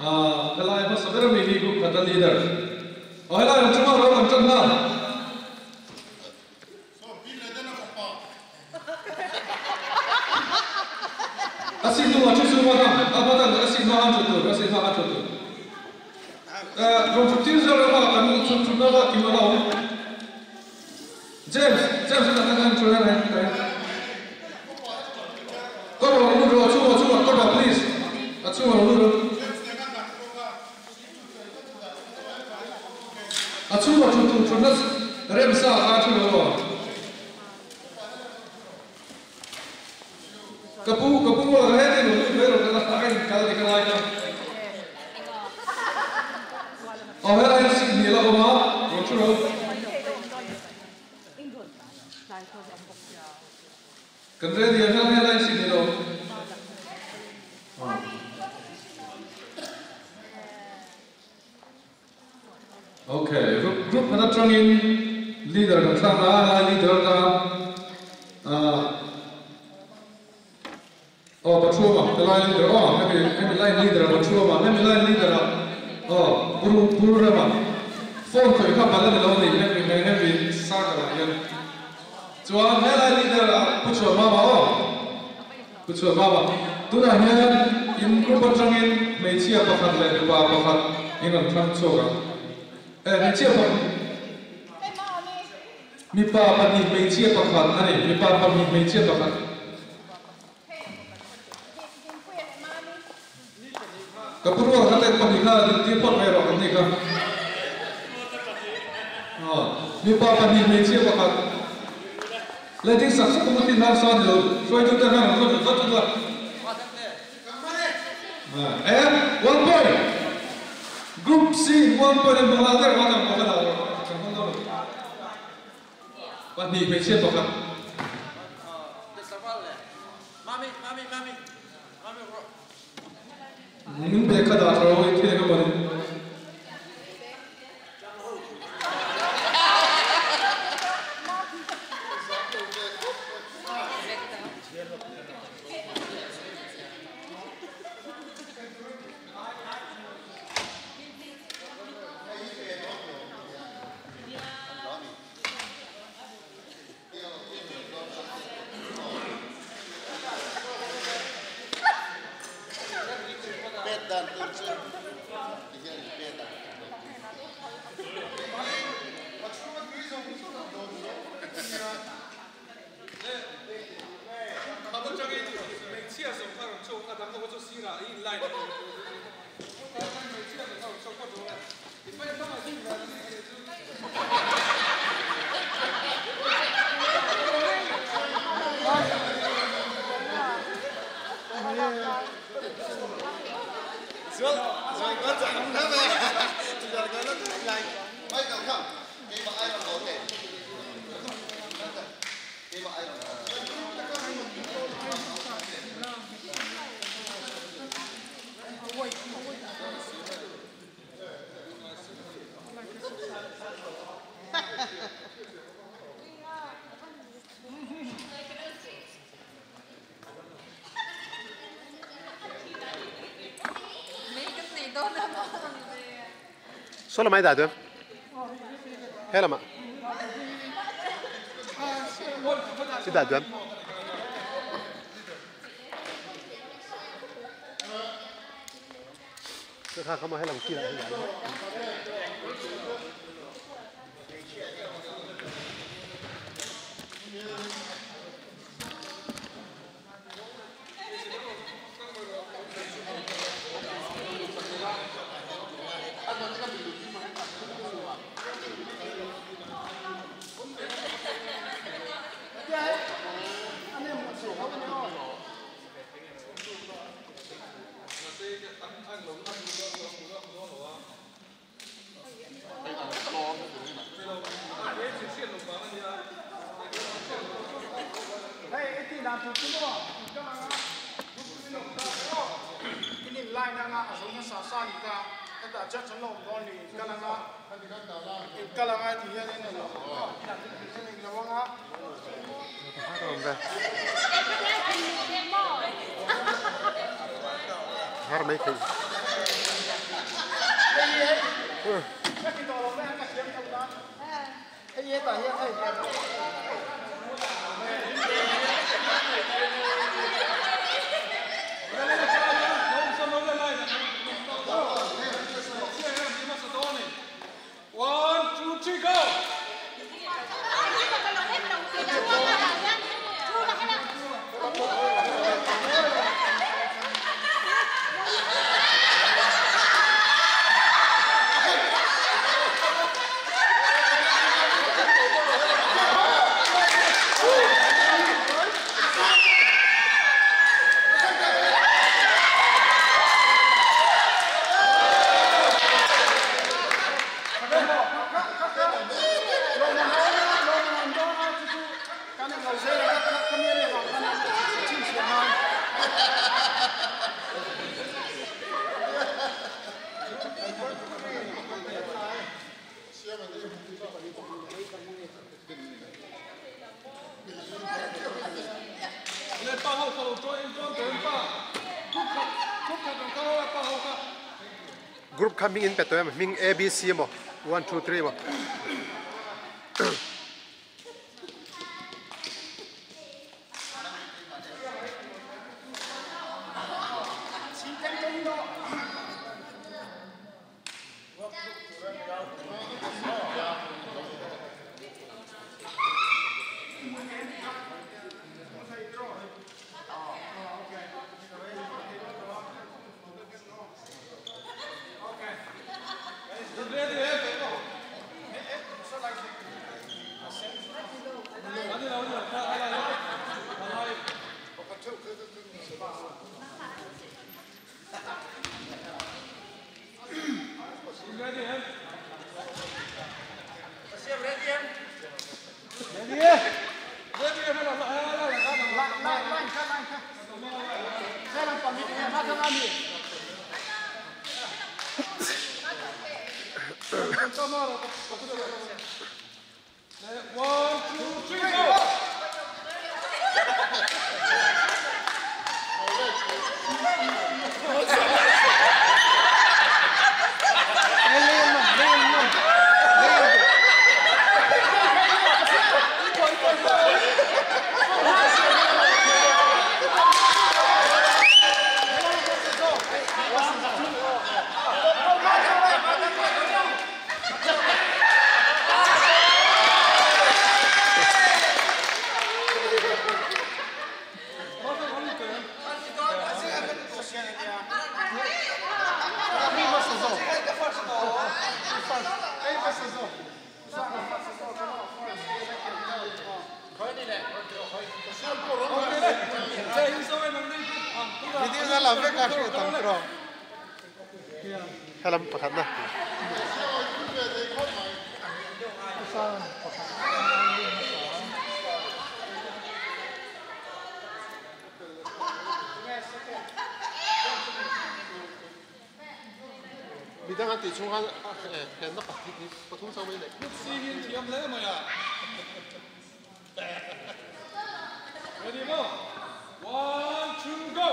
Helai hmasa ber ami hi group khat a leader. Aw helai an chunga ro kan tan nghal. A si hnuah thu chhunga dang a hma dang a si hma an thu tur a si hma an thu tur. Rawn thut tir zel rama kan thut thutna la kim a la awm. James, James a kan an thu reng reng reng. Ka rawn lut rawh a chhungah chhungah ka rawh please. A chhungah rawn lut rawh. A chhungah thut tur thutna remsa kha thu lo aw. Ka pu, ka pu maw he ti lo lut mai rawh ka la a in kal ti ka lai ka. Aw helai hi seat hnih a la awm a, rawn thu rawh. Kan ready ang hian helai seat hnih a la awm. Ok, group group khat atangin leader kan thlak a, helai leader atan ah aw Pathuama helai leader aw hemi hemi line leader ah Pathuama hemi line leader ah aw Puru Puru Rema phone khawih kha bal a ni lo a ni hemi hemi circle ah hian chuan helai leader ah Pu Chhuanmama aw. Pu Chhuanmama, tunah hian in group atangin hmeichhia pakhat leh mipa pakhat in rawn thlang chhuak ang. Eh, hmeichhia pakhat, mipa pahnih hmeichhia pakhat a ni, mipa pahnih hmeichhia pakhat. Ka pu rual kha tek pahnih kha din tir phawt mai rawh kan ni kha. Aw, mipa pahnih hmeichhia pakhat. Le ding sak sak awm a tin harsa ni lo, hruaitu te khan an rawn vat vat a. Eh, one point! Group C in one point an hmang la der vat ang pakhat ah kan hmang dawn lo. Pahnih hmeichhia pakhat. Min bag kha dah tha rawh i thil eng emaw ni. Saw lamah i dah duam. He lamah. I dah duam. Kha kha ma he lam ki lah hi. Har mai thei. Group kha hming in pe tawh em? Hming A B C emaw one two three emaw. Helam pakhatna. Midang an tih chhung khan henna pathum chang mai nei. Ready mo? One, two, go!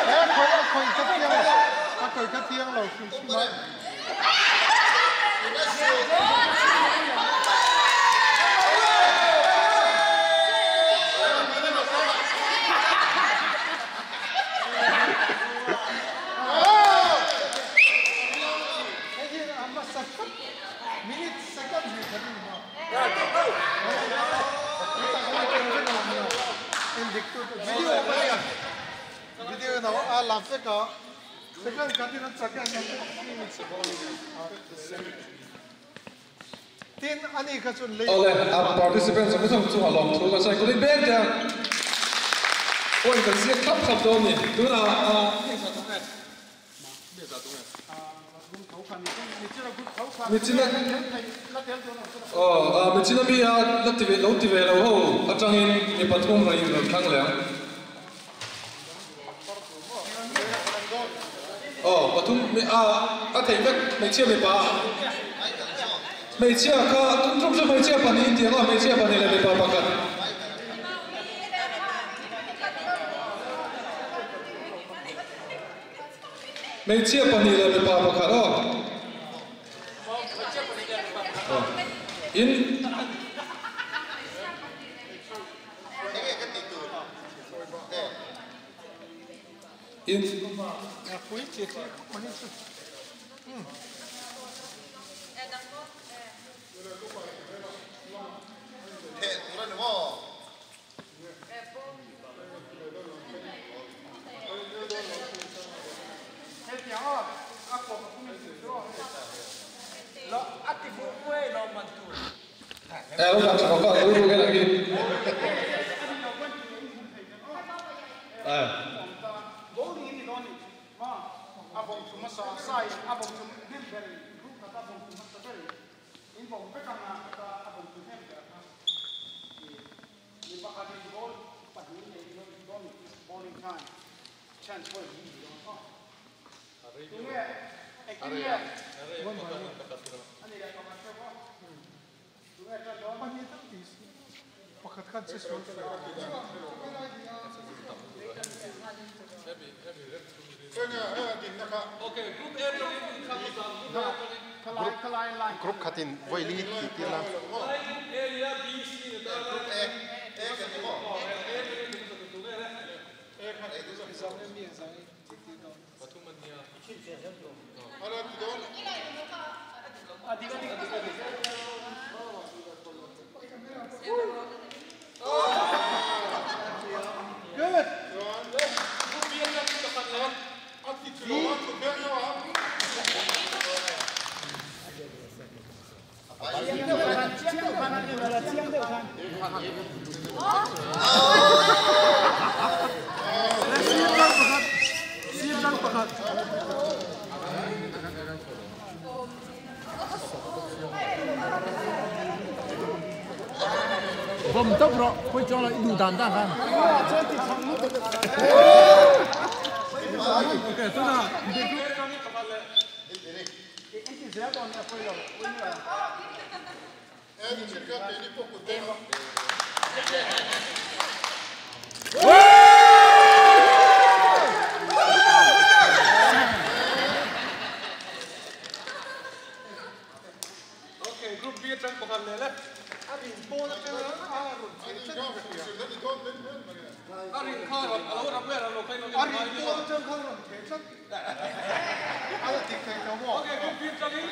He khoi a khoi ka thiang lo a khoi ka thiang lo hrim hrim a. Hei hi a hmasa khawp minute second hnih khat a ni maw? Video a video no a lam vek a second khat in an chak a tin ani kha chu lei Awle, a participants zawng zawng chungah lawmthu kan sawi kulit beng te a. Point kan ziak thlap thlap dawn a ni. Tunah a Michina mi a la ti ve lo ti ve lo ho atangin mi pathum rawn in rawn thlang leh ang. Aw pathum mi a a theih vek hmeichhia mipa a hmeichhia kha tum tum chu hmeichhia pahnih in ti ang a hmeichhia pahnih leh mipa pakhat. Hmeichhia pahnih leh mipa pakhat aw. In. In. Eh, lo dang chakok ka ru ru lagi. Eh. Pakhat khan che sual. Group khatin voi li ti ti la. Good. Bom tốc rồi, quay cho lại đủ đàn ta kan. Ok, tuna. Okay, group B atang pakhat leh le. A rin kha ram a lo ram vel an lo phei lo Okay, group B atangin.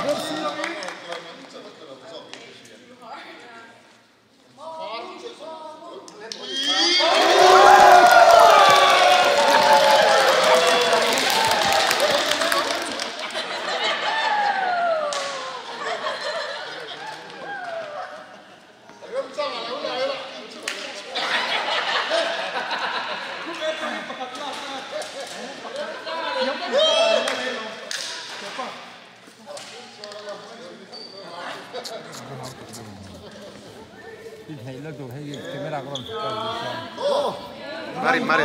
Group C atangin. Group A atangin pakhat lak na. Mari mari.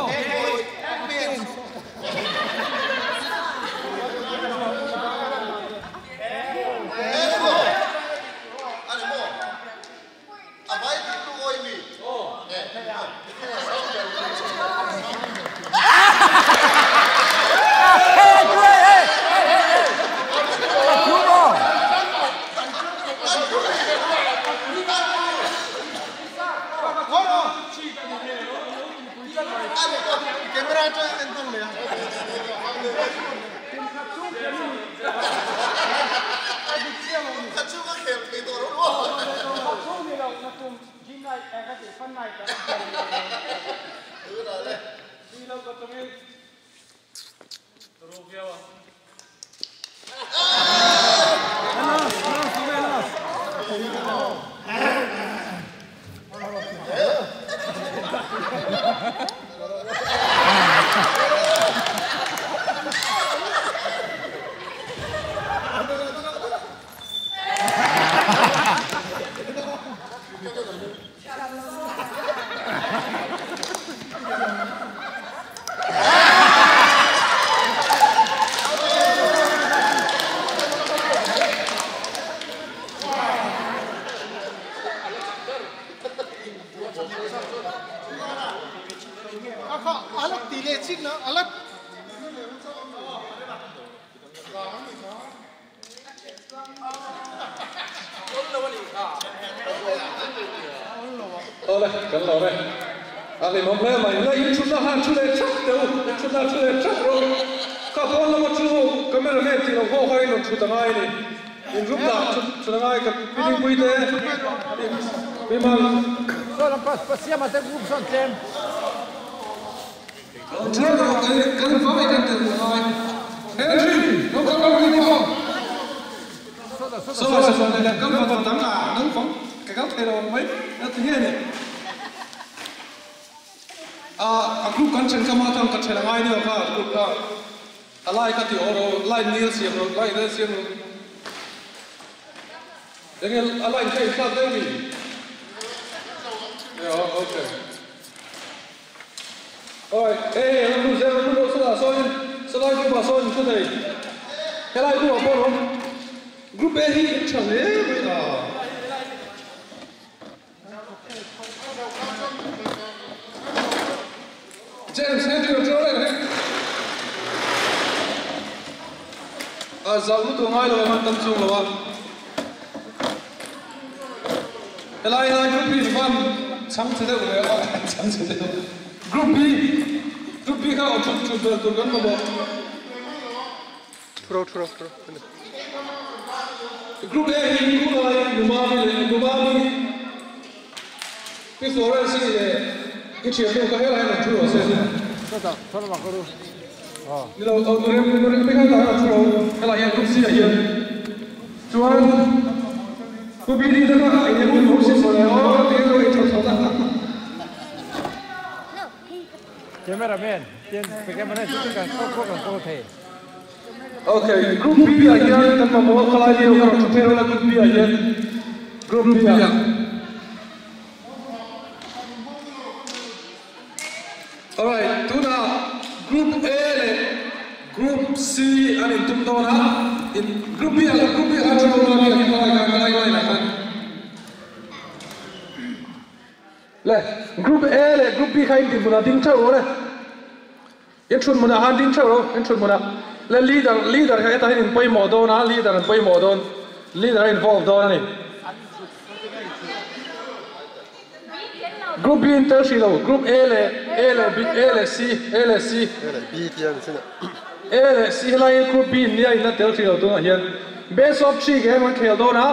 B lam atangin. Rugiawa. Ole, kan lo re. A lim hom hle mai la in chut na han chu le chak teu, in chut na chu le chak ro. Ka phone lama chu camera man ti lo ho hai lo chut angai ni. In group da chut chut angai ka piling pui te. Pi mal. Solo passiamo a te group son tem. Chut na kan kan fa mai kan te ngai. Henry, no kan lo ni mo. So so so le kan fa dang a nang phóng cái các thầy đồ mấy nó thế này à a group kan chen kama tang ka thela ngai ni ka group ka a lai ka ti oro lai nil siam ro lai nil siam ro dengel a lai kai sa dai ni yeah okay alright hey lam lu ze lam lu so la so in so lai ku ba so in chu dei cái lai ku ba bo group A hi chale mai da James Henry rồi A zauh lutuk ngai lo ang an tam chung lo a. Helai helai Group B van chhang chhe deuh ve a, chhang chhe deuh. Group B, Group B kha aw thut thut vel tur kan mamawh. Thu ro thu ro thu ro ani. Group A hi Ngunai, Numami leh Numami, Pi Florence-i leh i thiannu kha helai an rawn thu rawh se. Chutah thawr mak ru. Ni lo, aw Nurem, Nurem te kha hetah hian a thu lo, helai hian Group C ah hian chuan Pu BD te kha eng emaw ni sin mawle aw ti ilo inthaw chho ta. Camera man, tin camera chu kan khaw khaw kan kawl thei. Ok, Group B ah hian kan mamawh khalai lio ka rawn thu phei rawh la Group B ah hian Group B ah. Alright, tunah Group A leh Group C an intum dawn a, in Group B ah Group B ah khan thu lo la mi ah khan khalai line ah khan. Le, Group A leh Group B kha in dinhmunah ding theuh rawh le. In thut hmunah khan ding theuh rawh, in thut hmunah. Le leader, leader kha hetah hian in pawimawh dawn a, leader an pawimawh dawn, leader a involve dawn a ni. Group B in tel hrih lo, group A leh A leh B, A leh C, A leh C. A leh B tia ni chin ah. A leh C helai hi group B in nia in la tel hrih lo tunah hian. Best of three game an khel dawn a,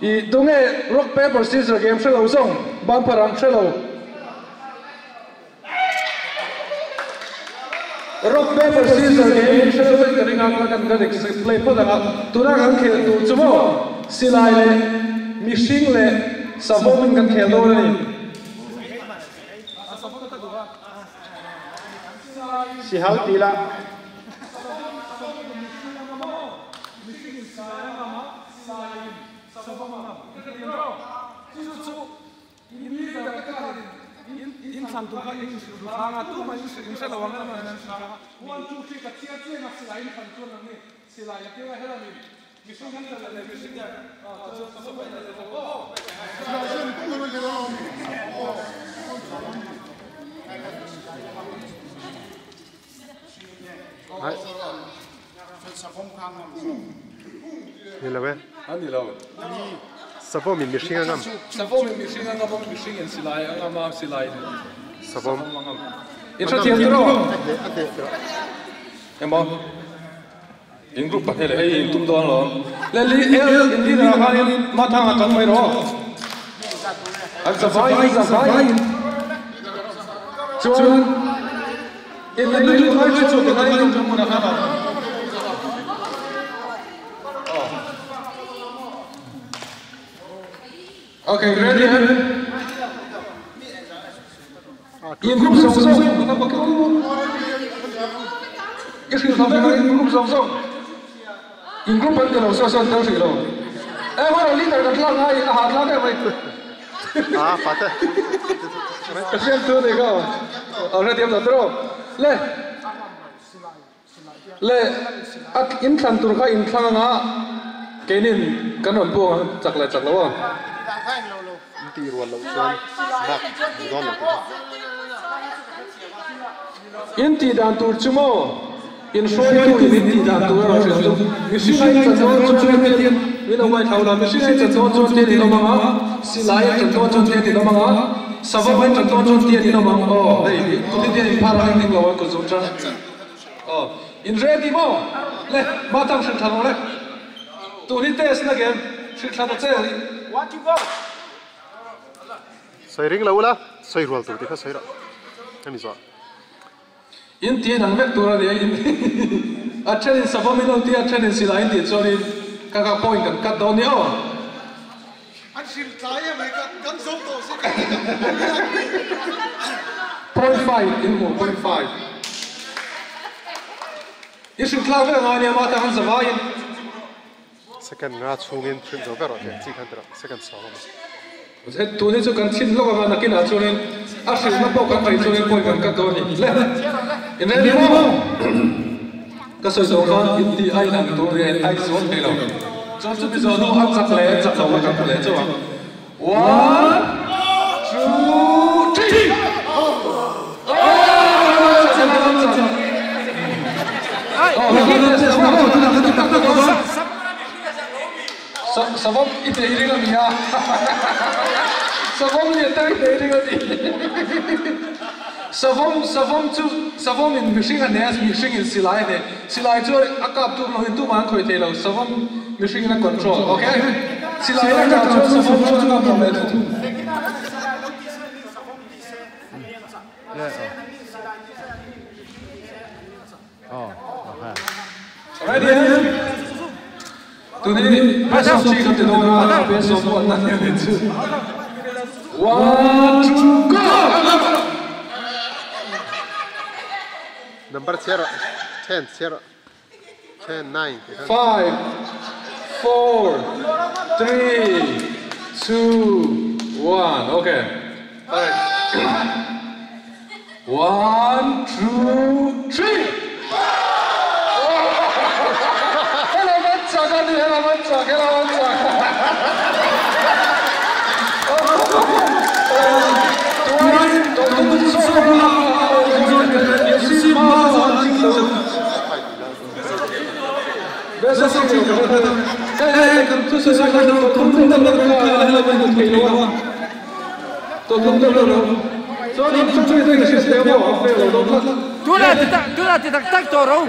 ih tunge rock paper scissor game hre lo zawng, bumper ang hre lo. Rock paper scissor game in hre deuhin ka ring a, ka kan explain phawt ang a, tuna kan khel tur chu maw silai leh mihring leh savawm in kan khel dawn a ni. Sihal tih lah. Ni lo e. A ni lo. Savawm in mihring a ngam. Savawm in mihring a ngam a, mihring in silai a ngam a, silai in Savawm a ngam. I tha thiam tiraw? A hneh a hneh tiraw. Emaw in group pahnih leh hei in tum dawn alawm. Le li el in leader ah khanin Mathang a tang mai rawh. An zavai in zavai in chuan in la lut lai chu chu ka in tum hmunah khan a Okay, ready? In group zawng zawng i hrilh thla vek a in group zawng zawng in group an ti lo saw sawn tel hrih lo e hawra leader kan thlak ngai a ha thlak em mai Ah, fate. Ka hriat chu ni kha a hrethiam lo tiraw le le a in thlan tur kha in thlang anga keinin kan rawn buang ang chak leh chak lo a. In tih rual loh chuan bak ni dawn lo tih kha. In tih dan tur chu maw in hruaitu in in tih dan tur erawh hrilh chu mihring a in chan dawn chuan tian min lo ngaithla ula mihring a in chan dawn chuan tian in awm ang a silai a chan dawn chuan tian in awm ang a savawm a in chan dawn chuan tian in awm ang aw hei kut hi tian in phar ang in ding lo ang kut zung tan aw in ready maw le mah tang hrilh thla rawh le tun hi test na game hrilh thla ta che. Sawi ring lo ula, sawi rual tur tih kha sawi rawh. Hemi zawh. In ti in ang vek tur a ni a, in a then in savawm in awm tih a then in silai in tih chuan in ka ka point kan cut dawn nia aw. An hrilh tlai em mai ka kan zo tawh si ka Point five in hmuh point five. I hrilh thlak vek angai nia mah ta han zavai in. Second nga chhungin hrilh zo ber rawh tih ang chi khan ti rawh second sawm a ni. Tun hi chu kan chhin hlawk anga nakinah chuanin a hrilhna pawh kan rei chuanin pawi kan kat dawn a ni. Le! In ready maw? Ka sawi zawh khan in tih a inang tur nia in ai zual thei lo. Chuan chumi zawh hnu a chak leh chak lo a kan hmu leh chauh ang. One, two, three! tak tak lova. Savawm i hneh ring a ni a, savawm lian tak i hneh ring a ni. Savawm, savawm chu, savawm in mihring a hneh a, mihring in silai a hneh. Silai chu a kap tum lo in tumah an khawih thei lo, savawm mihring in a control, ok? Silai in a kah chuan savawm chu a kap lo leh thung. Ready em? Tuni best of three kan ti dawn a, best of one na hian in chu. One, two, go! Number chhiar ten chhiar ten nine Five, four, three, two, one. Okay. Alright. One, two, three. Hello, man chak a ni, hello man chak, hello man chak. Tunah ti tak tunah ti tak tak tawh ro.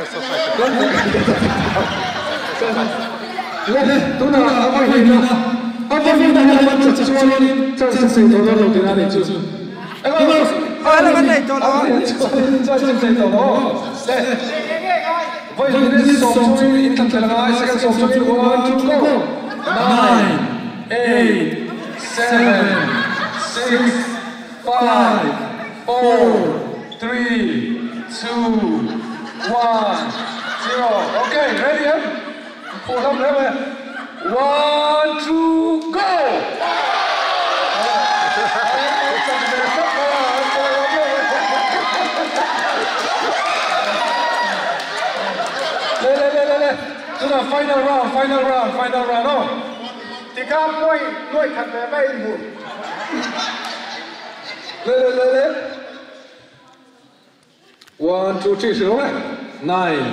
Ala kan nei tawh lo a. Nine, eight, seven, six, five, four, three, two, one, zero. Okay, ready em? Phụ thông đấy mà. One, two, go! Lên lên lên lên lên. Chúng ta final round, final round, final round oh. Tikha nuai nuai khat ve mai in hmu. Lên lên lên lên. One, two, three, hrilh rawh e. Nine,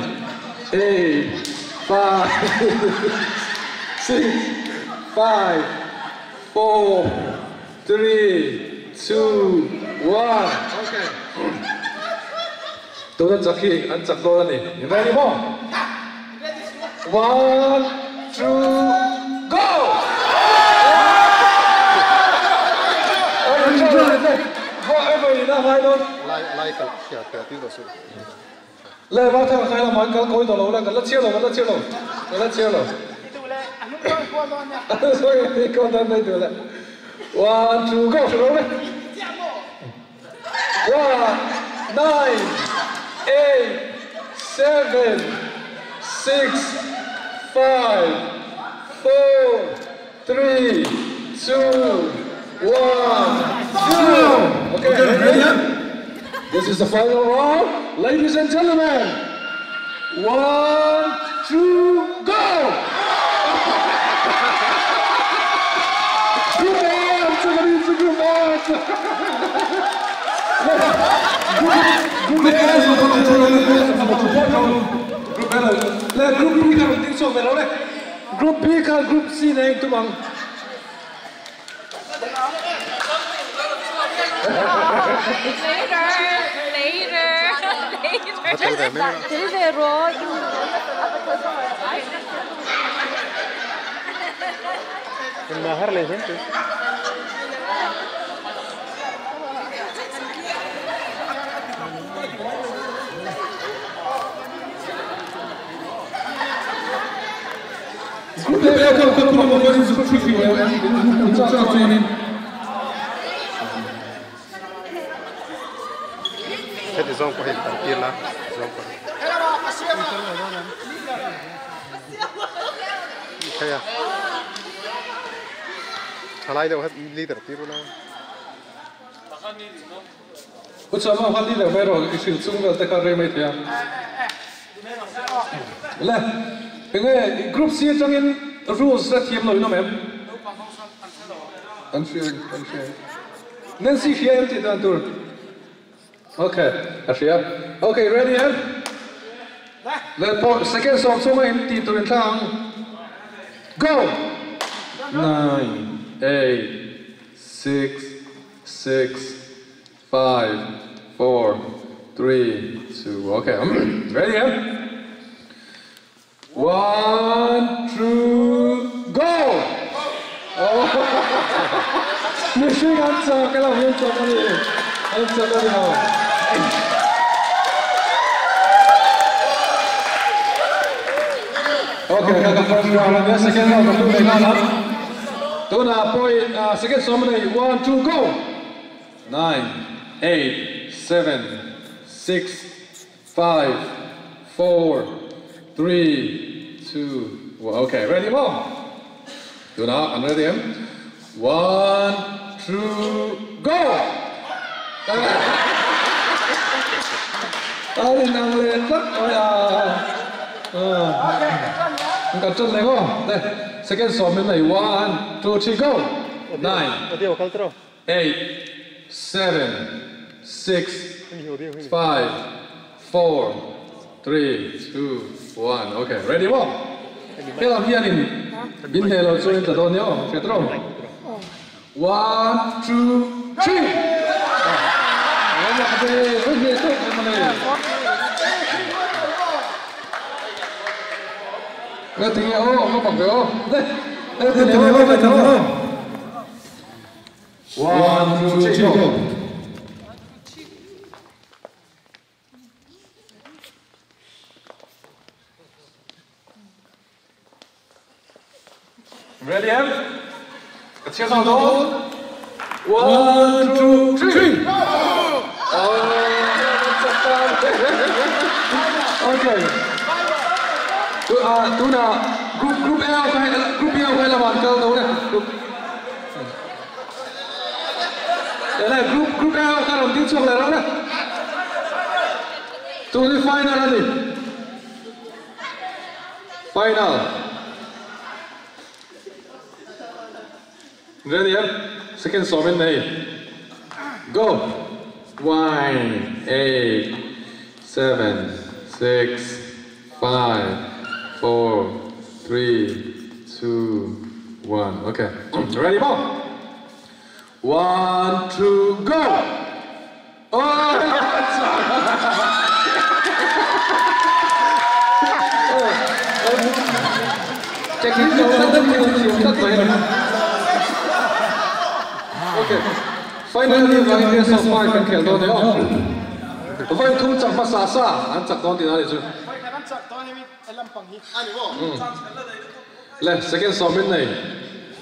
eight, five, six, five, four, three, two, one. Okay. Tuna chak hi an chak dawn a ni. In ready maw? One, two, go! Le va thang khai lamah an kal kawi tawh lo la, kan la chhiar lo, kan la chhiar lo, kan la chhiar lo. Sorry, kawn dan mai duh le. One, two, go! One, nine, eight, seven, six, five, four, three, two, one, zero. Okay, ready? This is the final round. Ladies and gentlemen, one, two, go! Group A, Group A, Group A le Group B kha rawn ding chhuak ve lo le Group B kha Group C nen a intum ang. Group A kha kan tum ang chuan zuk thik lo em in chak chuanin. Heti zawng pawh hi an tir la zawng pawh hi. Thei a. Thalai deuh kha leader tir ula. Pu Chama kha leader mai rawh i hrilh chung vel te kha rei mai thei a. Le enge group C atangin rules la thiam lo in awm em? An hria an hria. Nancy hria em tih dan tur. Ok a hria. Ok ready em? Le pawh second sawm chhunga in tih tur in thlang ang. Go! Nine, eight, six, six, five, four, three, two, okay. Ready em? One, two, go! Oh! Mihring an chak elo, an chak a ni, an chak a ni lo. Okay, kha ka first round a nia, second round ka tum leh nghal ang. Tunah point, second sawm a nei, one, two, go! Nine, eight, seven, six, Five, four, three, two, one. Okay, ready maw? Tunah an ready em? One, two, go! An inang leh tlat mai a. Kan ṭan leh maw? Le, second sawmin nei. One, two, three, go! Nine, eight, seven, six, five, four, three, two, one. Okay, ready maw? Helam hianin in hneh loh chuan in tla dawn nia aw, hriat rawh. One, two, three. Ngatinge aw, ka pak ve aw. Le, ngatinge aw, ka pak ve aw. One, two, three, go! Ready em? Ka chhiar zawk dawn. One, two, three! Okay. Tuna group group A ka group B ka lamah an kal dawn e. Group Ele group group A ho kha rawn ding chhuak leh reuh le. Tun hi final a ni. Final. Ready em? Second sawm in nei. Go. One, eight, seven, six, Five, four, three, two, one. Ok. Ready maw? One, two, go! Oh! Okay. Finally, vai best of five kan khel dawn e aw. Vai thum chak hmasa sa an chak dawn tih na nih chu. Le second sawmin nei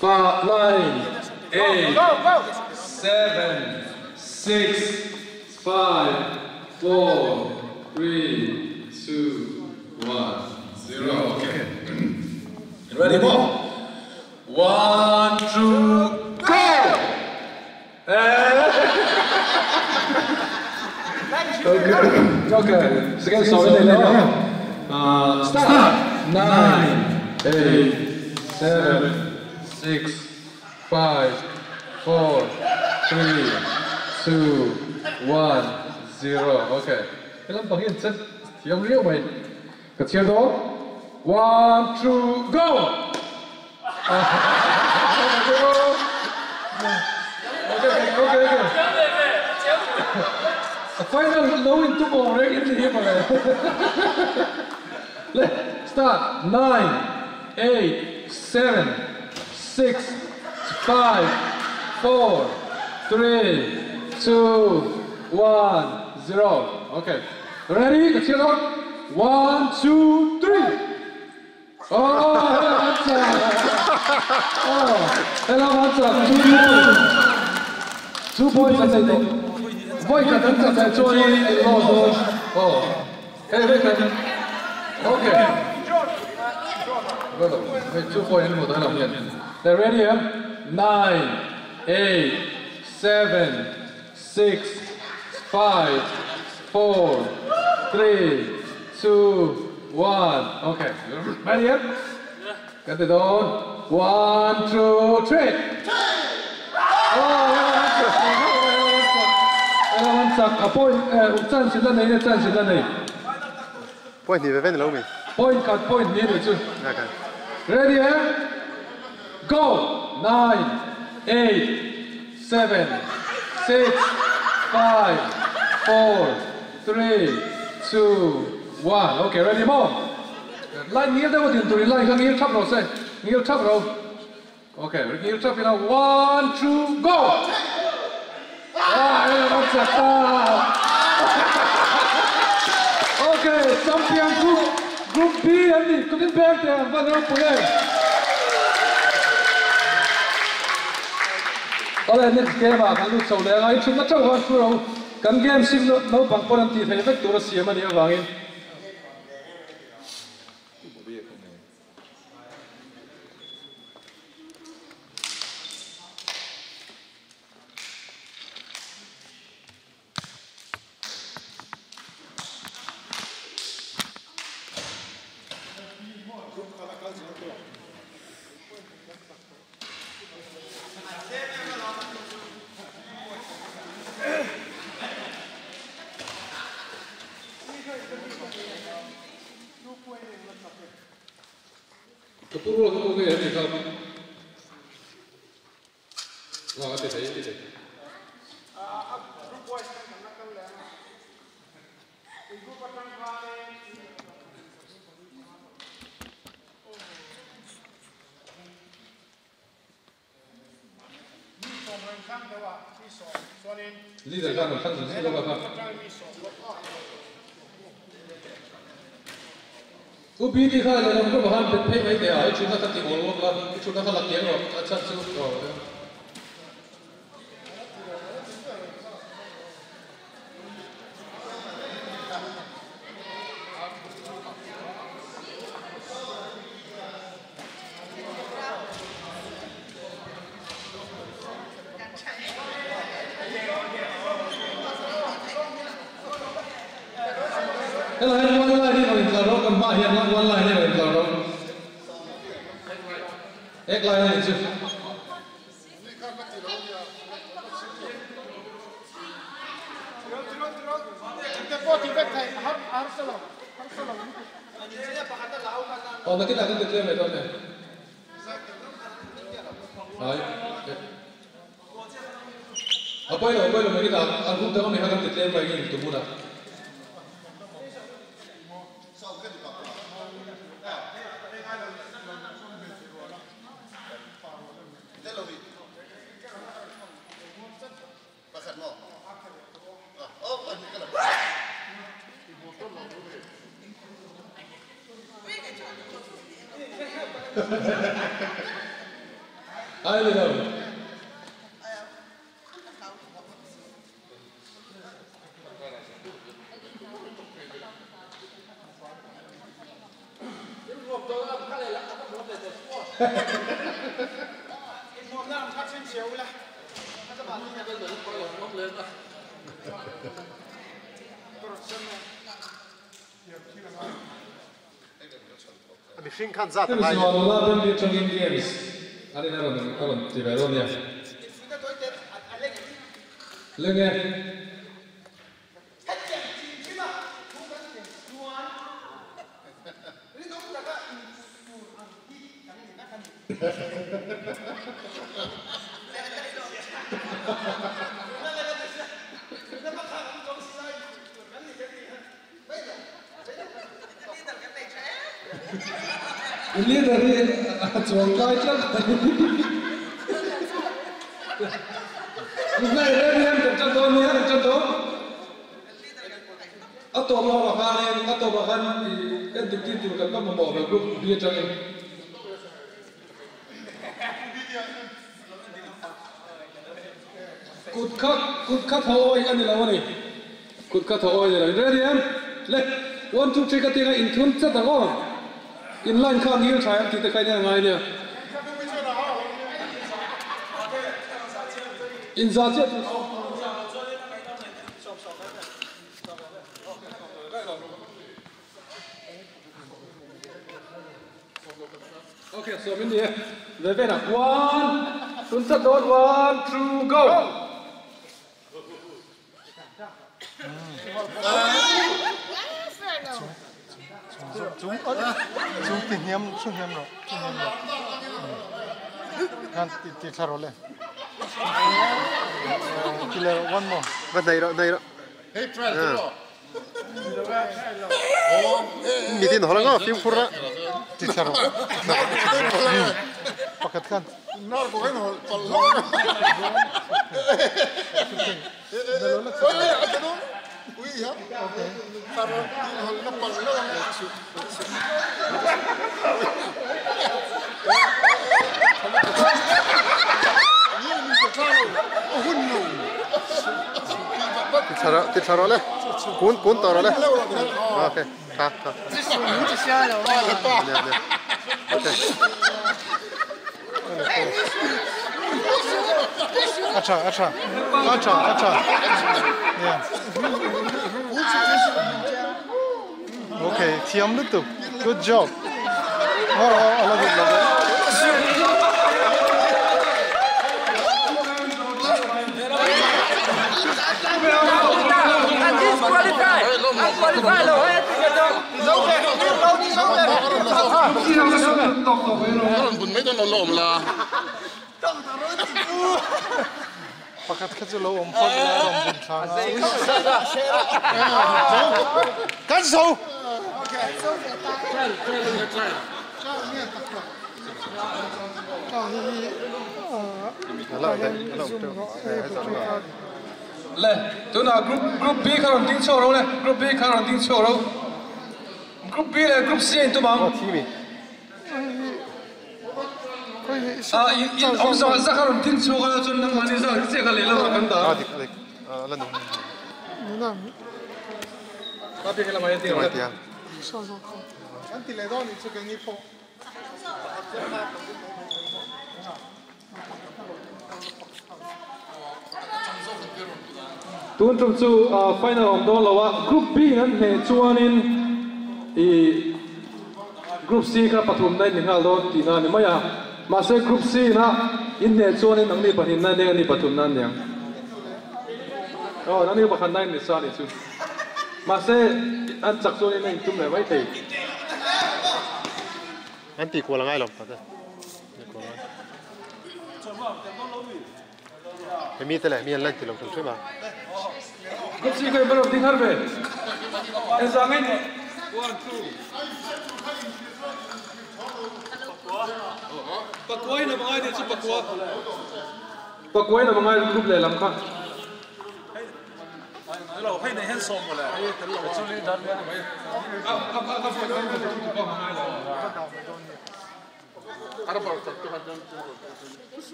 fa nine eight seven six five four three two one zero okay ready maw one two go Okay, second sawm in nei leh aw. Start! Nine, eight, seven, six, five, four, three, two, one, zero. Okay, he lampang hi an chet thiam riau mai. Ka chhiar dawn. One, two, go! A final lo in tum awm reng in ni hi mawle. Le start nine eight seven six five four three two one zero okay ready ka chhiar dawn one two three. Oh, helam an chak two points an nei tawh. Vawi khat an chak leh chuanin in loss dawn. Oh, hei vawi khat okay. Hei two point an hmu tawh helam hian. Le ready em? Nine, eight, seven, six, five, four, three, two, one ok ready em kan ti dawn one two three oh an chak a point chance in la nei chance in la nei. Point hnih ve ve ni lo mi? Point khat point hnih a nih chu. Ready em? Go! Nine, eight, seven, six, five, four, three, two, one. Okay, ready maw? Line ngil deuh a din turin line kha ngil thap rawh se. Ngil thap ro. Okay, ngil thap ila one, two, go! Ah, hei a chak ta. Okay, champion group group B an ni. Kutin beng te an van ropui em. Awle next game ah kan lut chho leh anga i thutna theuh khan thu ro kan game sim naupang pawn an tih theih vek tur a siam a nih avangin. Ka pu rual ka pu nge hemi kha Nga ti thei ti thei. Leader khan an thlang zung zung lova kha. U BD kha lehlam group ah khan bet phei mai teh a, i thutna kha ti awl lawk la, i thutna kha la kiang rawh, a chhan chu aw. Helai hian one line hi rawn intlar rawh, kan hmaah hian one line hi rawn intlar rawh. Ek line a nih chu. Aw nakinah kan ti tlem leh dawn e. Ai. A pawi lo, a pawi lo mai kita an hun dang ami kha kan ti tlem mai ngin tum hunah. Ai ni lo. Mihring khan zat a ngai. Hemi Nula Ben bik atangin games an in a rawn a rawn ti ve dawn nia. Leng e. I leader hi a chuang kai tlat mai. Ngai reng hian kan tan dawn nia kan tan dawn. A tawp lamah khanin a tawpah khan i en dik tir tur kan va mamawh ve group B atangin. Kut kha kut kha tho awi a ni lo a ni. Kut kha tho awi a ni lo. In ready em? Le one two three ka tinga inthun chat ang aw. In line kha ngil tha em tih te kha in en ngai nia. Inza chiah chu. Okay, so min ni e. Ve ve na. One, tun chat dawn. One, two, go. Chung chung ti hniam thu hniam rawh thu hniam rawh khan ti ti thla rawh le ti leh rawh one more va hnai rawh hnai rawh Hei trial chu rawh. Mitin hawla ngaw fimkhur a ti thla rawh pakhat khan Nar ko kan hol pal lo. Ti thla rawh ti thla rawh le kun kun tawh rawh le okay tha tha nia nia okay a tha a tha a tha a tha nia okay thiam lutuk good job oh oh I love it love it Pakhat kha chu lo awm phawt ila a rawn bun thlang a. Kan zo! Le, tunah group group B kha rawn ding chhuak ro le, group B kha rawn ding chhuak ro. Group B leh group C a intum ang. Ah, in in awm zawh zak a rawn ding chhuak a chuan nangmahni zak chiah kha lehlamah kan dah a. Dik a dik, a la nung. Ka bik lamah hian ding ang le. An ti leh dawn nih chu keini pawh. Tun tum chu final awm dawn lo a, Group B in an hneh chuanin ih Group C kha pathum na in ni nghal dawn tihna a ni mai a, mahse Group C ina in hneh chuanin nangni pahnih na nia ni pathum na aniang. Aw nangni pakhat na in ni sa a nih chu. Mahse an chak chuanin a intum leh mai thei. An tih kual a ngai lo pakhat e. Hemi te leh hemi an la inti lo hrim hrim a. Group C kha in va rawn ding har ve. Engzah nge ni? One, two. Pakua in a mangai tih chu pakua. Pakua in a mangai group lehlam kha.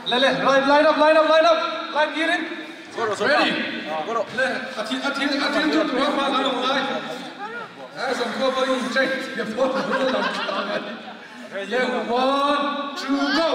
Le le line line up line up line up line kir in ready le a thil a thil a thil tu tur hma kan awm lai a zan khua pawh in check thiam pawh le one two go.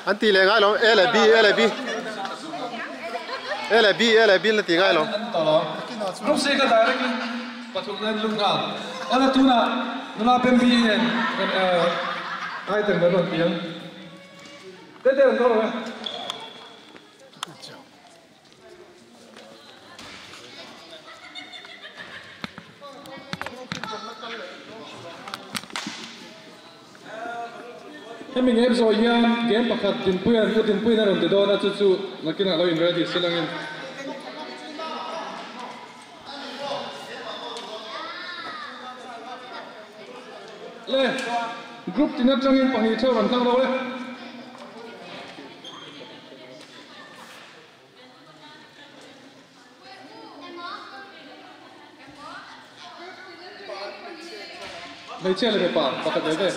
An ti leh ngai lo A leh B A leh B A leh B A leh B an la ti ngai lo. Group C ka direct in pathum na in lut nghal. Awle tunah Nula Bembi nen kan item kan rawn ti ang. Tete an kal lo e. Hemi game zawh hian game pakhat Dinpuia'n U Dinpuiin a rawn ti dawn a, chu chu nakinah lo in ready se langin. Le, group tin atangin pahnih theuh rawn tlang ro le. Hmeichhia leh mipa pakhat ve ve.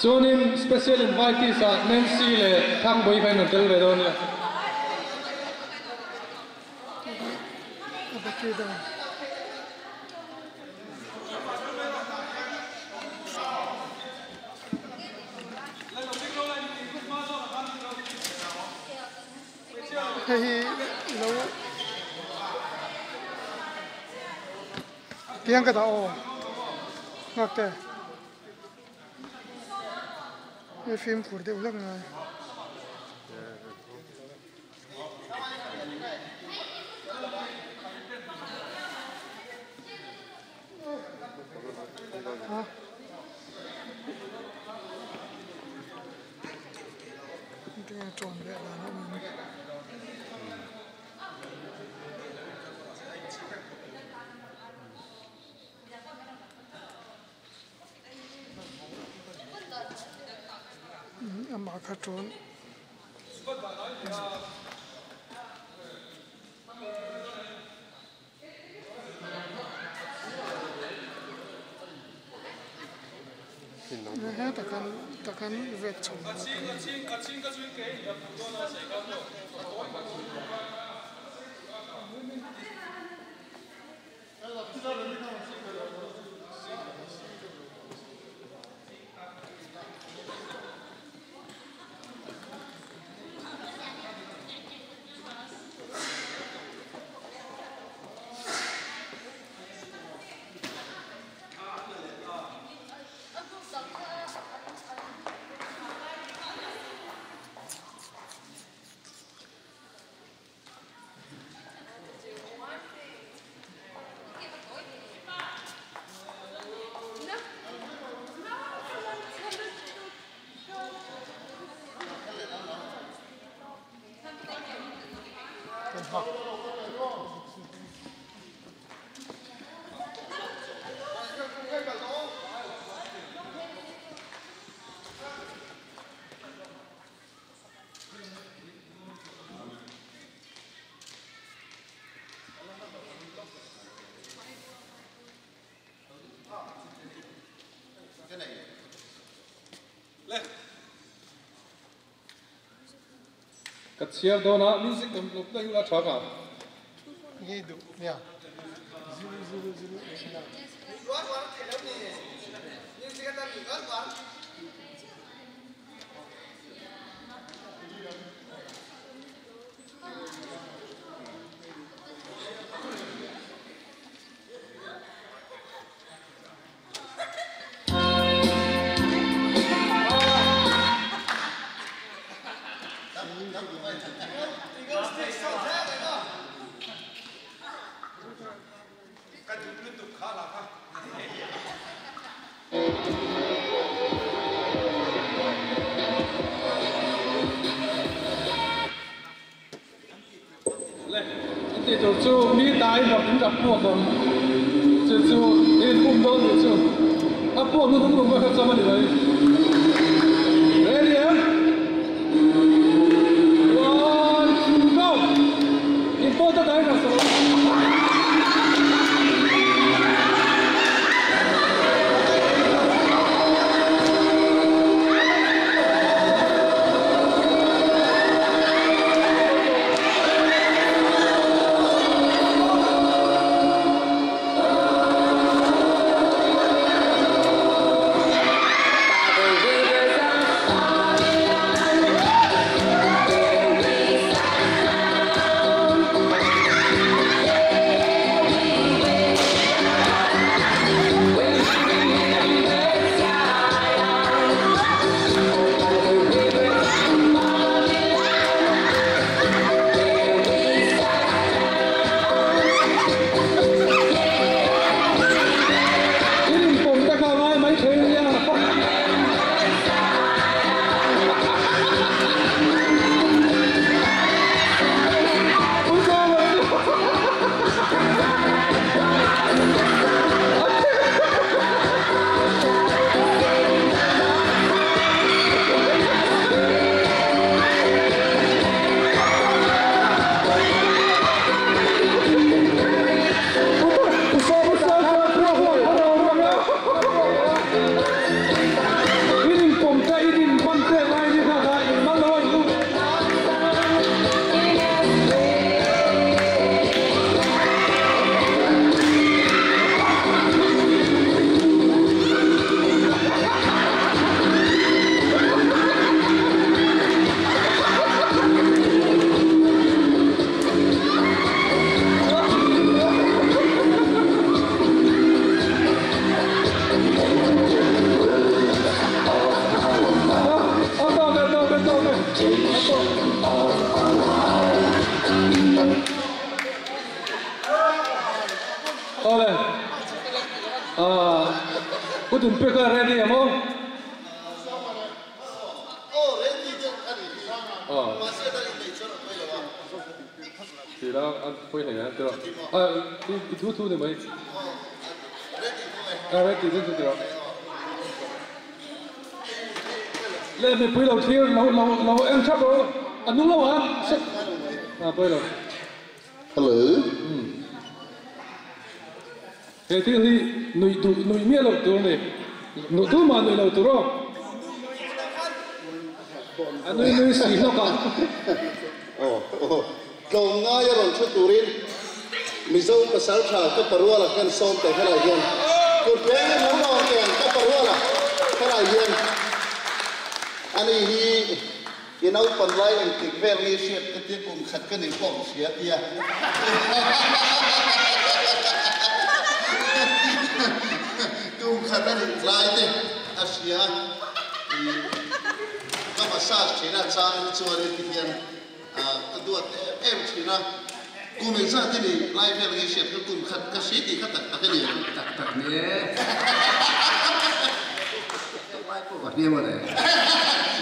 Chuanin special invitees ah Nancy leh Thangbawi kha in rawn tel ve dawn nia. Hei hi lo piang ka dah aw nghak te hei fimkhur deuh hlek ngai. Amah kha ṭawn. Hetah khan tah khan vet chho vel a tam a ni. Ka chhiar dawn a, music awm lo daih ula tha ka. Nge duh nia zero zero zero eight nine. Le, i tih tur chu mi dai hlawk in ka puak awm chu chu i inpum dawn nih chu a puak hnu hnung hnung kha cham a ni mai. Ready em? One, go! In pawh ta dai hlawk sa lo. tum peka ready em aw? Aw. Ti la a pawi hlei a tiraw. A i thu thu ni mai. A ready deuh chu tiraw. Le mipui lo thlir lo lo lo en thap rawh a nung lo a a pawi lo. Hello. He thil hi nuih duh nuih miah loh tur a ni. Nuh tu mah nuih lo tur aw. A nui nui si hlawk a. Aw aw. Tlawmngai a rawn thu turin Mizo pasal tha ka paruala khan sawm teh helai hian kut reng in lo lawm teh ang ka paruala helai hian ani hi I naupan lai engtik vel nge hriat ka tia kum khat ka nih pawh ka hria tia. Kum khat a nih lai te a hria i ka massage thin a chang hi chuan heti hian ka duat em em thin a. Kum engzat i nih lai vel nge hriat ka kum khat ka hria tih kha tak tak a ni ang. Tak tak ni e. Tak lai pawh ka hniam a le.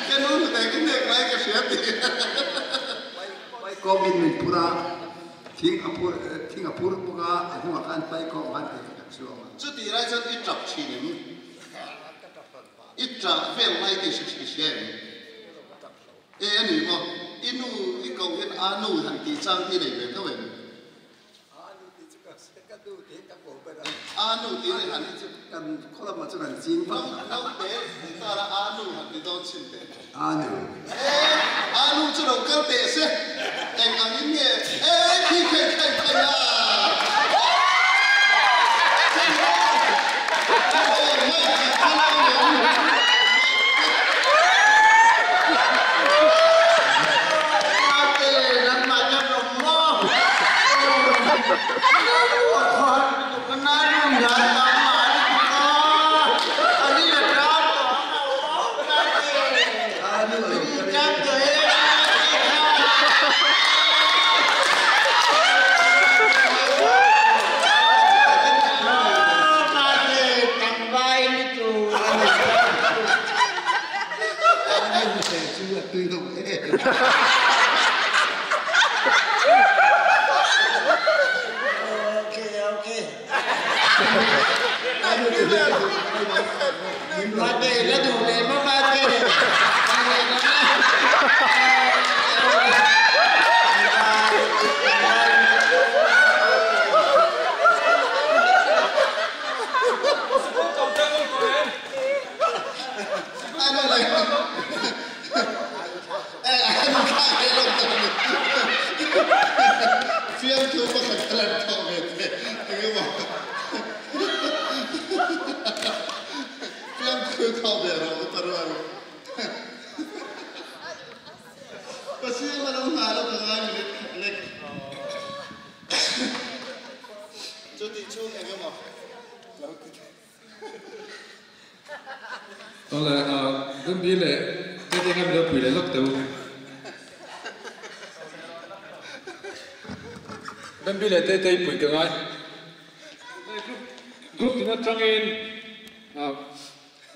Ka nu hnute ka hnek lai ka hria tih. Pai kawngin min phur a, thing a phur thing a phur bawk a, a hnungah khan pai kawng khan kei ka tap chhuak a. Chutih lai chuan i tap thin em? I tah vel lai tih i hria em? E a ni maw? I nu i koh hian a nu han tih chang hi nei ve tho em? A nu tih chu ka ka nu tih ka koh ber a. A nu tih ni han chu kan khaw lamah chuan an ching vak lo. Naute hmu ta la a nu han ti dawn chhin teh. A nu. E a nu chu lo kal teh se. Eng ang in nge? E khi khei khei khei a. Fiamthu pakhat ka lan thawh ve te engemaw fiamthu thawh ve rawh u parual Pasir la lo hna lo ka ngai minute khat lek chutih chhung engemaw lo ti thei. Awle Bambi leh Tete kha min lo pui leh lawk teh u. Bambi leh Tete i pui ka ngai. Group tin atangin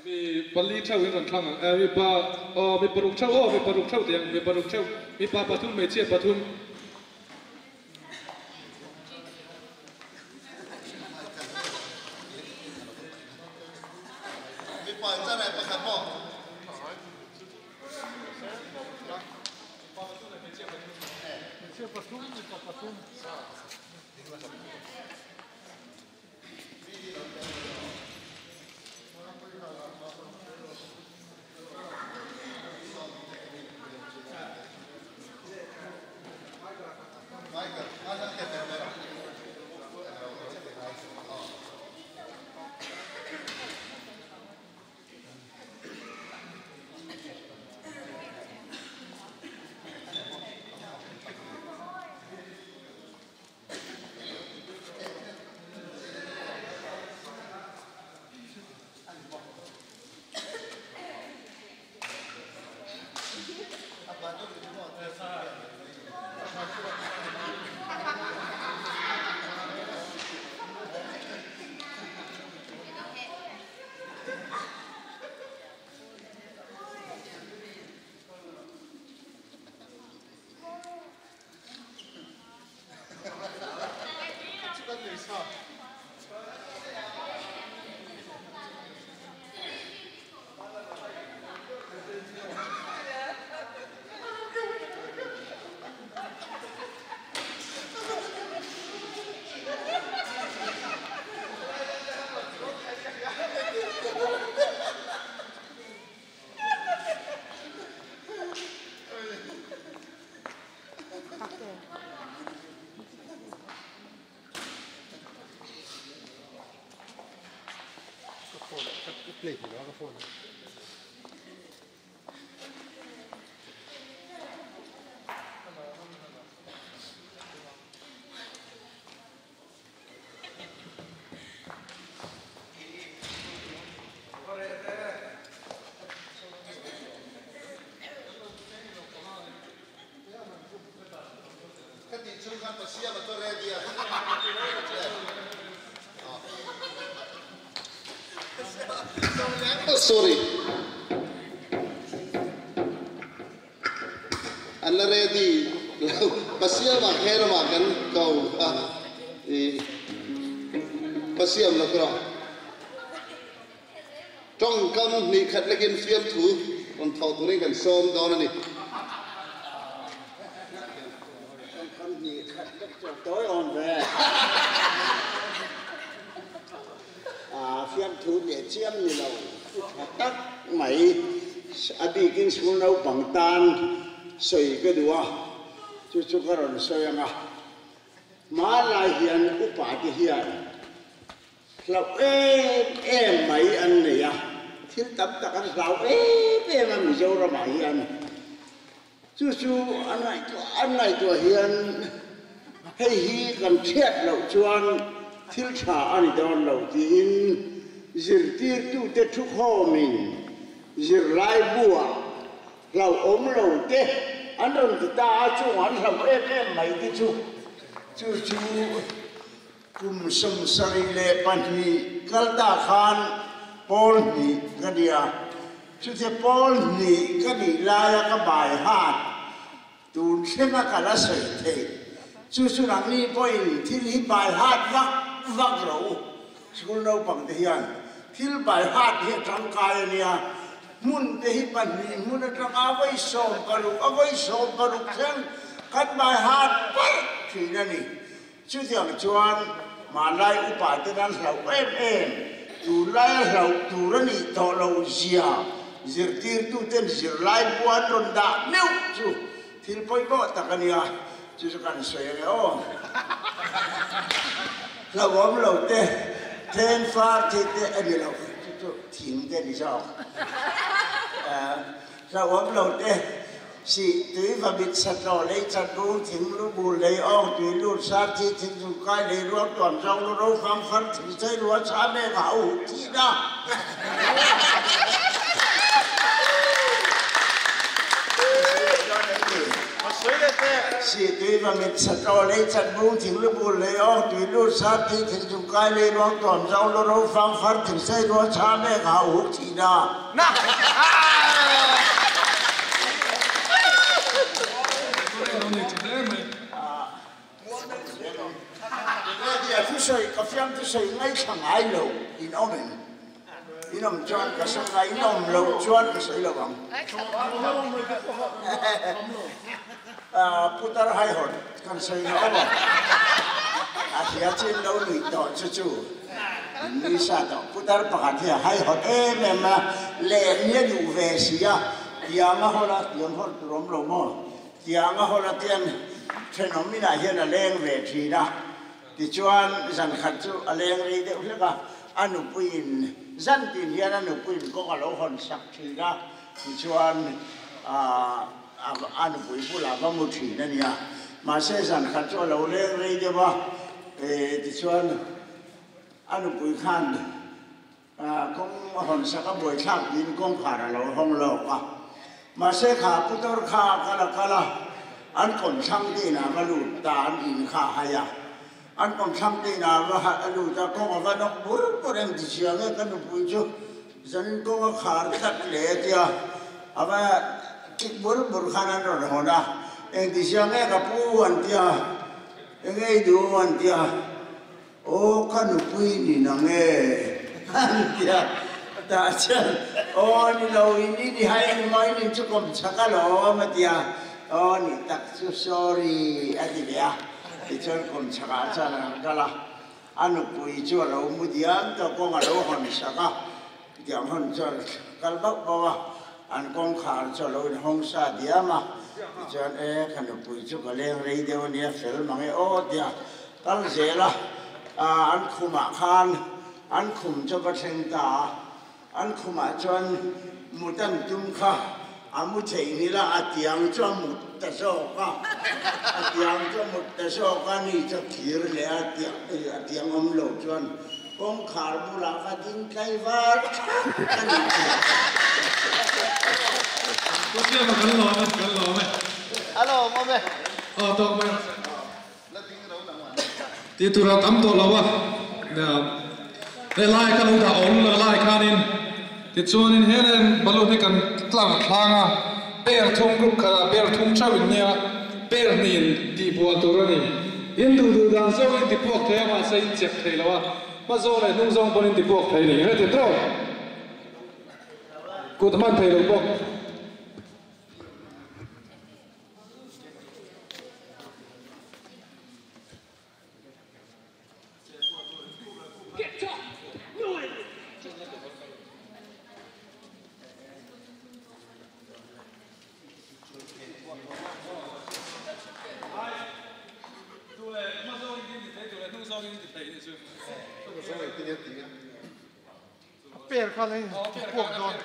mi pali theuh in rawn thlang ang mi pa aw mi paruk theuh aw mi paruk theuh tih ang mi paruk theuh mipa pathum hmeichhia pathum. Ka tih chung khan Pasiam a tawr ready a. Sorry. An la ready lo. Pasiam ah kher amah kan ko a. I Pasiam lo kawrah. Tawngkam hnih khat lekin fiamthu rawn thawh turin kan sawm dawn a ni. Tawngkam hnih khat lek chu a tawi awm ve. Fiamthu teh chiam ni lo thu tha tak mai a bikin school naupang tan sawi ka duh a, chu chu ka rawn sawi ang a. Hmanlai hian upa te hian Hlauh em em mai an nei a, thil tam tak an hlau em em a Mizoramah hian. Chu chu an ngaihtuah an ngaihtuah hian hei hi kan hriat loh chuan thil tha a ni dawn lo tiin zirtirtute thukhawmin zirlai buah hlauhawm lo te an rawn ti ta a, chung an hlauh em em mai te chu chu chu Kum 72 kal ta khan pawl hnih ka ni a, chute pawl hnih ka nih laia ka bai hat tun thlenga ka la sawi theih. Chu chu nangni pawhin thil hi bai hat vak vak rawh u. School naupang te hian thil bai hat hi a tangkai a nia, hmun te hi pahnih hmun atanga vawi 16 a vawi 16 thleng kan bai hat parh thin a ni. Chutiang chuan hmanlai upa ten an hlauh em em, tunlaia hlauh tur a nih tawh loh zia zirtirtuten zirlai bu an rawn dah meuh chu thil pawimawh tak a nia, chu chu kan sawi ange aw. Hlauhawm lo te, then far thei te a ni lo, chu chu thing te a ni zawk. Hlauhawm lo te, Sih tui va mit sat lo, lei chat rul, thing lu bul, lei awng, tui lut, sar thi, thing zum kai, lei ruang tuam zawng, lu ro fang far, thing chei rua, cha mek, hau huk thi na. Sih tui va mit sat lo, lei chat rul, thing lu bul, lei awng, tui lut, sar thi, thing zum kai, lei ruang tuam zawng, lu ro fang far, thing chei rua, cha mek, hau huk thi na. Thusawi ka fiam thusawi ngaithla ngai lo in awm em? In awm chuan ka sawi ngai, in awm loh chuan ka sawi lo ang. Putar haihawt kan sawi na awm a, a hria chin lo nuih tawh chu chu. Nisa tawh putar pakhat hi a haihawt em em a, leh nia duh ve si a, tiang a hawl a, tiang hawl tur awm lo maw? Tiang a hawl a tian thenawm inah hian a leng ve thin a, tichuan zan khat chu a leng rei deuh hlek a, a nupuiin zan tin hian a nupuiin kawng a lo hawn sak thin a, tichuan a nupui bulah va mu thin a nia, mahse zan khat chu a lo leng rei deuh a, tichuan A nupui khan kawng a hawn sak a buaithlak tiin kawngkhar a lo hawng lawk a. Mahse kha putar kha a kal a kal a, an kawmthlang te inah va lut ta, an in kha a hai a. An kawmthlang te inah va a lut a, kawng a va nawk bur bur em ti chiang e ka nupui chu zanin kawng a khar tlat hle a tia, a va kik bur bur khan an rawn hawn a, eng ti chiang e ka pu an tia, eng ei duh an tia. Aw ka nupui ni nang e an ti a, tah chuan aw ni lo in i ni hai engmaw in in chu kawm chak alawm a ti a, aw ni tak chu sorry a ti ve a, tichuan kawm chakah chuan an kal a, a nupui chu a lo mu diam tawh kawng a lo hawn sak a, Tiang hun chuan kal bauh bauh a, an kawngkhar chu a lo inhawng sa diam a, tichuan e ka nupui chu ka leng rei deuh a nia fel mang e aw tia kal zel a, an khumah khan an khum chu va thleng ta a, an khumah chuan mut an tum kha a mu theih ni la a tiang chu a mut ta zawk a, a tiang chu a mut ta zawk a ni chu a thir leh a a tiang awm lo chuan Kawngkhar bulah ka ding tlai var thlap a nih chu. Pu Siama kan lawm e, kan lawm e. A lawmawm e. Aw tawk mai. Tih tur a tam tawh lo a, he lai ka lo dah awm lo lai khanin tichuanin he len balloon hi kan tlang thlang a, per thum group khatah per thum theuh in nia, per hnih in tih buah tur a ni. In duh duh dan zawng in ti puak thei a mahse in chep thei lo a, hma zawng leh hnung zawng pawn in ti puak thei a ni. Engati tawk? Kut hman thei lo bawk. Per kha lei puak dawn.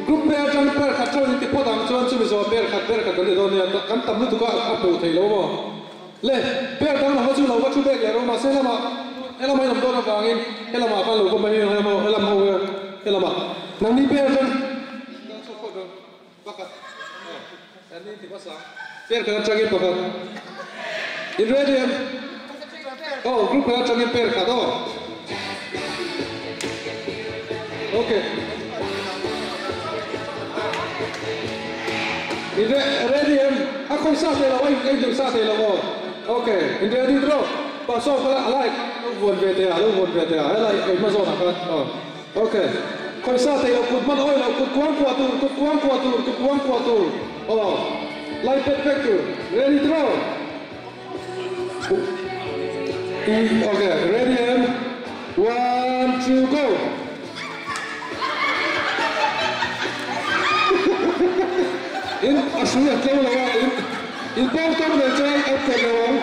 Group pair atang pair khat theuh in ti phawt ang chuan chumi zawh pair khat ber khat kan ti dawn nia kan tam lutuk a a hmuh theih lo maw le pair dang lam kha chu lo va thu bek leh rawh mahse helamah helamah in awm dawn avangin helamah khan lo va mai ang emaw helam ho helamah nangni pair atang Pakhat aw an ni ti hmasa pair khat atangin pakhat in ready em aw group khat atangin pair khat aw okay in ready em a khawi sa thei lo a in hlim sa thei lo aw okay in ready tawh pa saw kha a lai lo vuan ve teh a lo vuan ve teh a helai ei hma zawnah khan aw. Ok. Khawisa thei lo kut hman awi lo kut kuang kuah tur kut kuang kuah tur kut kuang kuah tur aw lai pet vek tur ready tiraw ok ready em one two go in a hrui a tlo lo a in in pawng tawng ve chuan a pawt lo ang.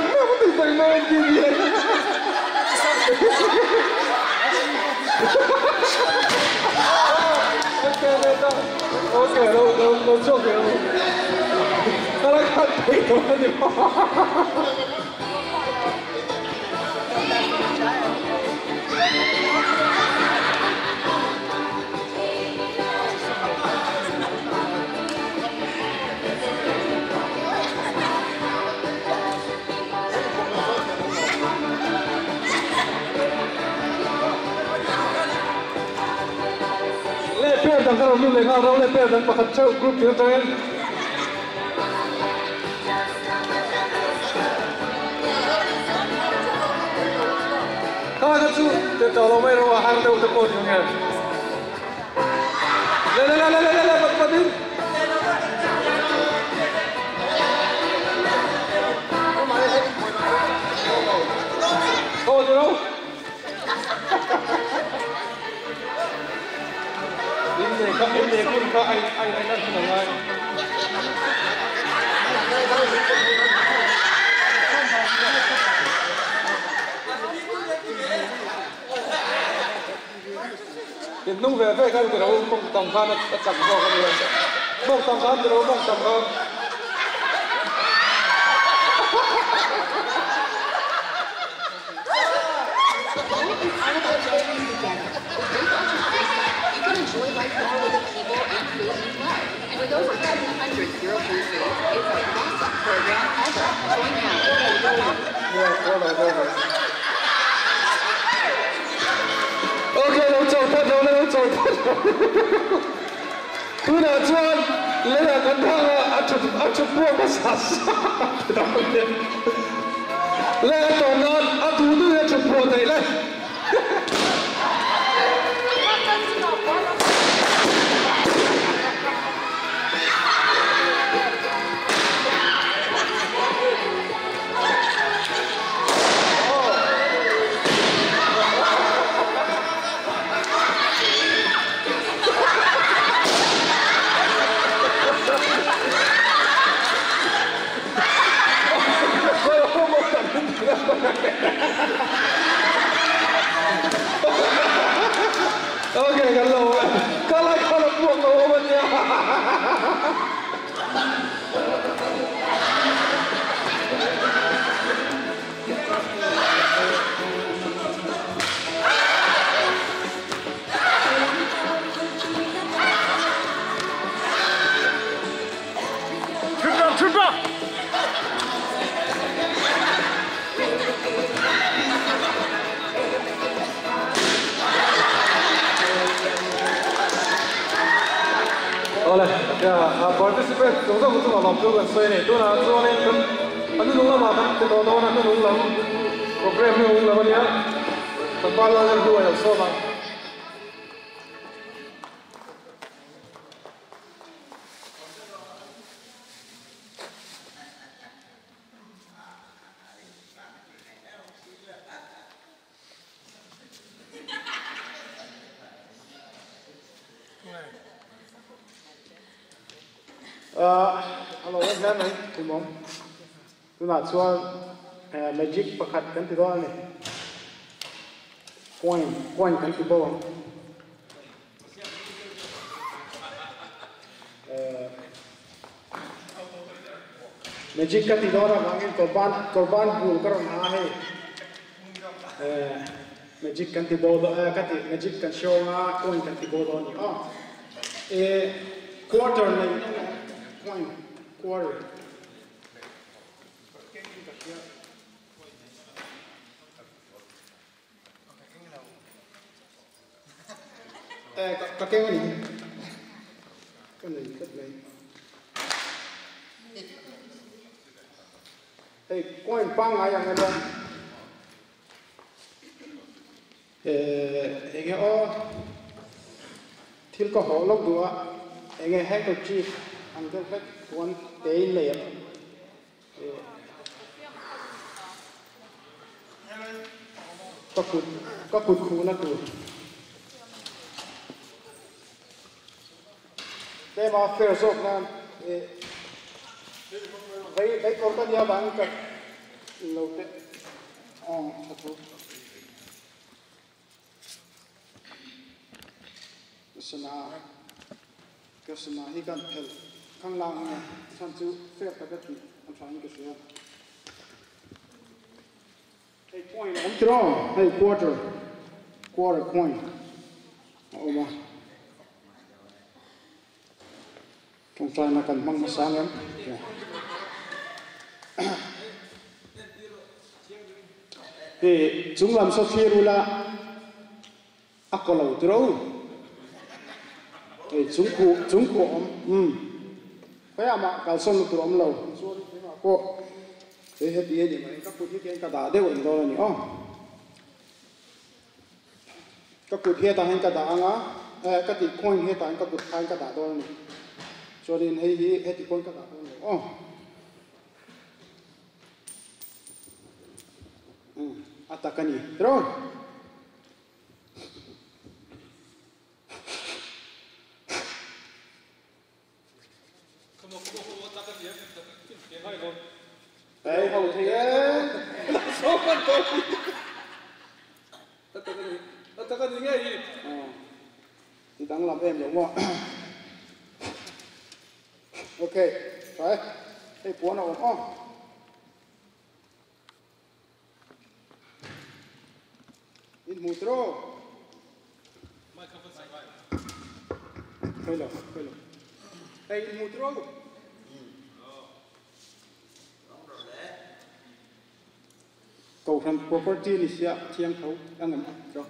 没弟弟。Ok, lo so che non l'ha capito, dang kan lu le nga ro le per dang pakhat cheu group tin atangin ka ka chu te to lo mai ro har deuh te pawh ni nge le le le le le le pat patin oh ni ro in ne ka ai ai ai nan hun ngai in nung ve ve kan ro mong tam khan a chak zo kan ni mong tam khan ro mong tam khan You can enjoy life more with the people and food you love. And with over 200 zero-free foods, it's the best program ever. Join now and get your Ok, lo chau phat lo lo chau phat. Tu na chuan le na kan thanga a chut buak a sa sa. Le a to nan a tu nu a chut buak thei le. Ok, kalau kalau kalau buang kalau banyak. 출발 출발. Ole, ya, participate dong dong tu malam tu kan soi ni, tu na tu ni kan, anu nung lama kan, tu tu anu nung lam, program ni nung lama ni ya, tempat lah kan dua yang so bang. Hello, em này, thì mong tôi là cho magic pakhat kan ti do ni coin coin kan ti bo magic ka ti do ra wangin korban korban bul karon ha he magic kan ti bo do ka ti magic kan show nga coin kan ti bo do ni oh e quarter nei coin quarter. Ka keng ni. Ka nei kat nei. Hey, coin pang ai ang elo. Enge o thil ko ho lok dua enge handkerchief ang deuh hlek chuan te in nei ang ka kut khu na tur te ma fair zawk nan vei vei kawr ka nia vang ka In lo teh aw tha tho. Ka sana ka sana hi kan phelh khanglang ang e chhan chu fair taka tih a tha in ka hria. Hei coin a awm tiraw? Hei quarter, quarter coin a awm a. Tawngtaina kan hmang hmasa ang em? Hei chung lam saw thlir ula a kaw lo tiraw? Hei chung khuh, chung khuh a awm. Umm. Khawiah mah kalsawn na tur a awm lo. Chuan keimah pawh hei heti a ni mai. Ka kut hi tiang ka dah deuh reng dawn a ni aw. Ka kut hetah hian ka dah ang a, eh ka tih coin hetah hian ka kut khain ka dah dawn a ni. Chuanin hei hi heti coin ka dah dawn lo aw. Umm a tak a ni tiraw? Ei ho thei e. Ti danglam em lo maw. Ok, tha e. Hei puan a awm aw. In hmu tiraw? Khawi lo, khawi lo. Hei in hmu tiraw? Kohhran property ni sia thiang tho ang em tiraw?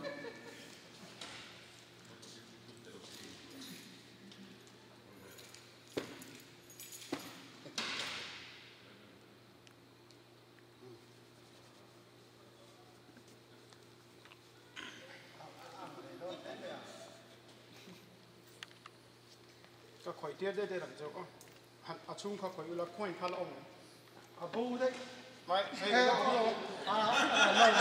Ka khawih tir deuh deuh ang chu aw. Han a chhung kha khawih ula coin kha la awm ang. A bo daih. Mai hei la awm lo. A a lo.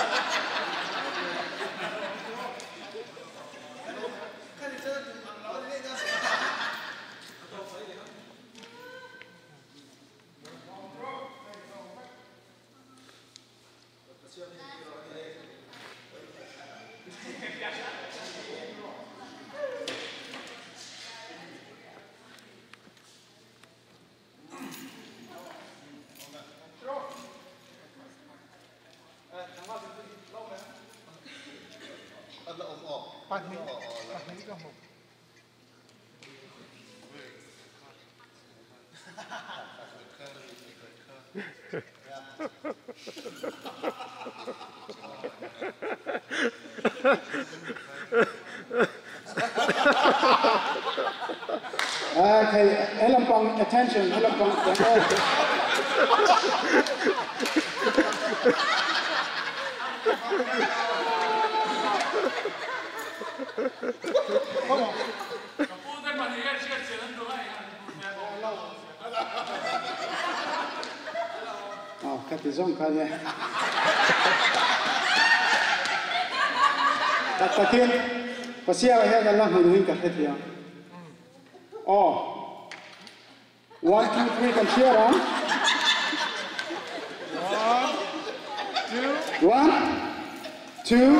Pahnih ka hmu. Okay, helampang attention, helampang Aw ka ti zawng kha nia. Tak takin Pasianga hian an la hmu nuin ka hre thiam. Aw one two three kan hriat ang. One two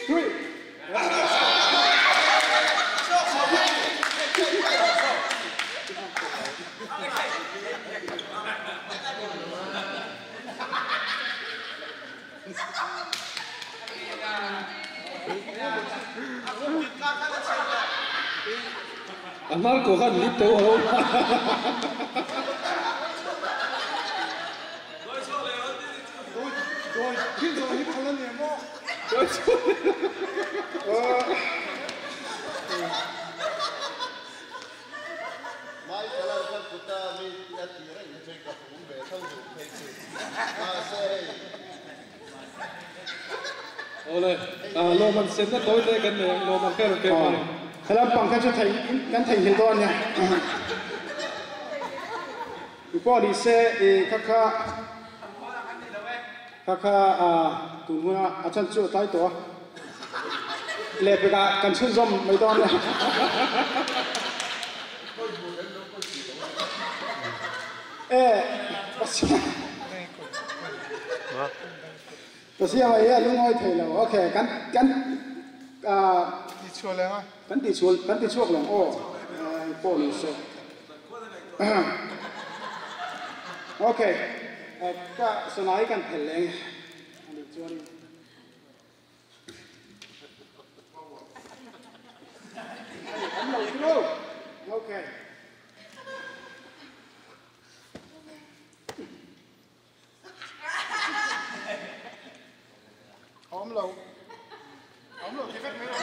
three. A hnar ko khan lip teuh a lo. Awle, lawm an senna tawi te kan nei ang, lawm an kher kher mai. Helam pang kha chu thei kan theihnghilh dawn nia. I pawh ni se i kha kha kha kha tun huna a chan chu a tlai tawh a. Lehpekah kan chhunzawm mai dawn nia. E, Pathian. Pasiama hi a lungawi thei lo. Ok, kan kan Ti chhuak leng a. Kan ti chhuak kan ti chhuak leng aw. Pawh ni se. Ok, ka sanai kan phel leng ani chuan An lo tiro. Ok. Awm lo. Awm lo ti vek mai rawh.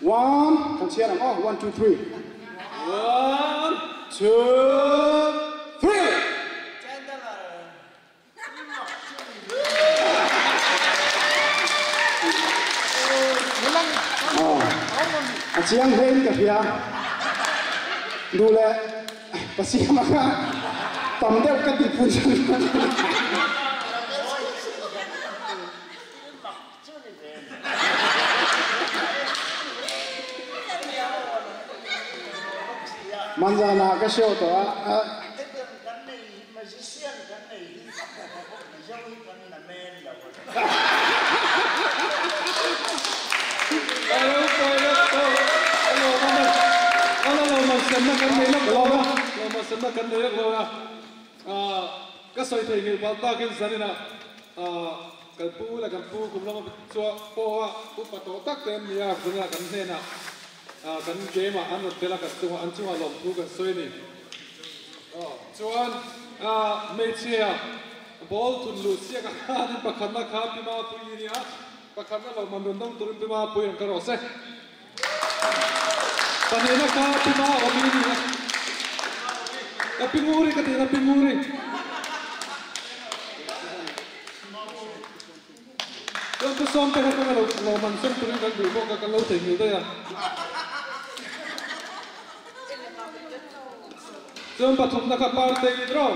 One, kan chhiar ang aw, one, two, three. One, two, three. A chiang hle in ka hria. Duh leh ka siam a kha tam deuh ka ti phun Manzana ka show tawh a. Ka sawi thei ngei palh takin zaninah kan pu leh kan pu kum lama chuah pawha upa tawh tak te an ni a, zaninah kan hnenah kan game ah an rawn tel a, kan chungah an chungah lawmthu kan sawi a ni. Chuan hmeichhia ball thun luh siak a khanin pakhatna kha Pi Mapuii a ni a, pakhatna lawmman rawn dawng turin Pi Mapuii rawn kal rawh se. Pahnihna kha Pi Maawmi a ni a, ka Pi Nguri ka tihna Pi Nguri. Chuan Pu Sawmte kha kawng a lo lawmman sawm turin kan duh bawk a, kan lo theihnghilh daih a. Chuan pathumna kha Partei i draw.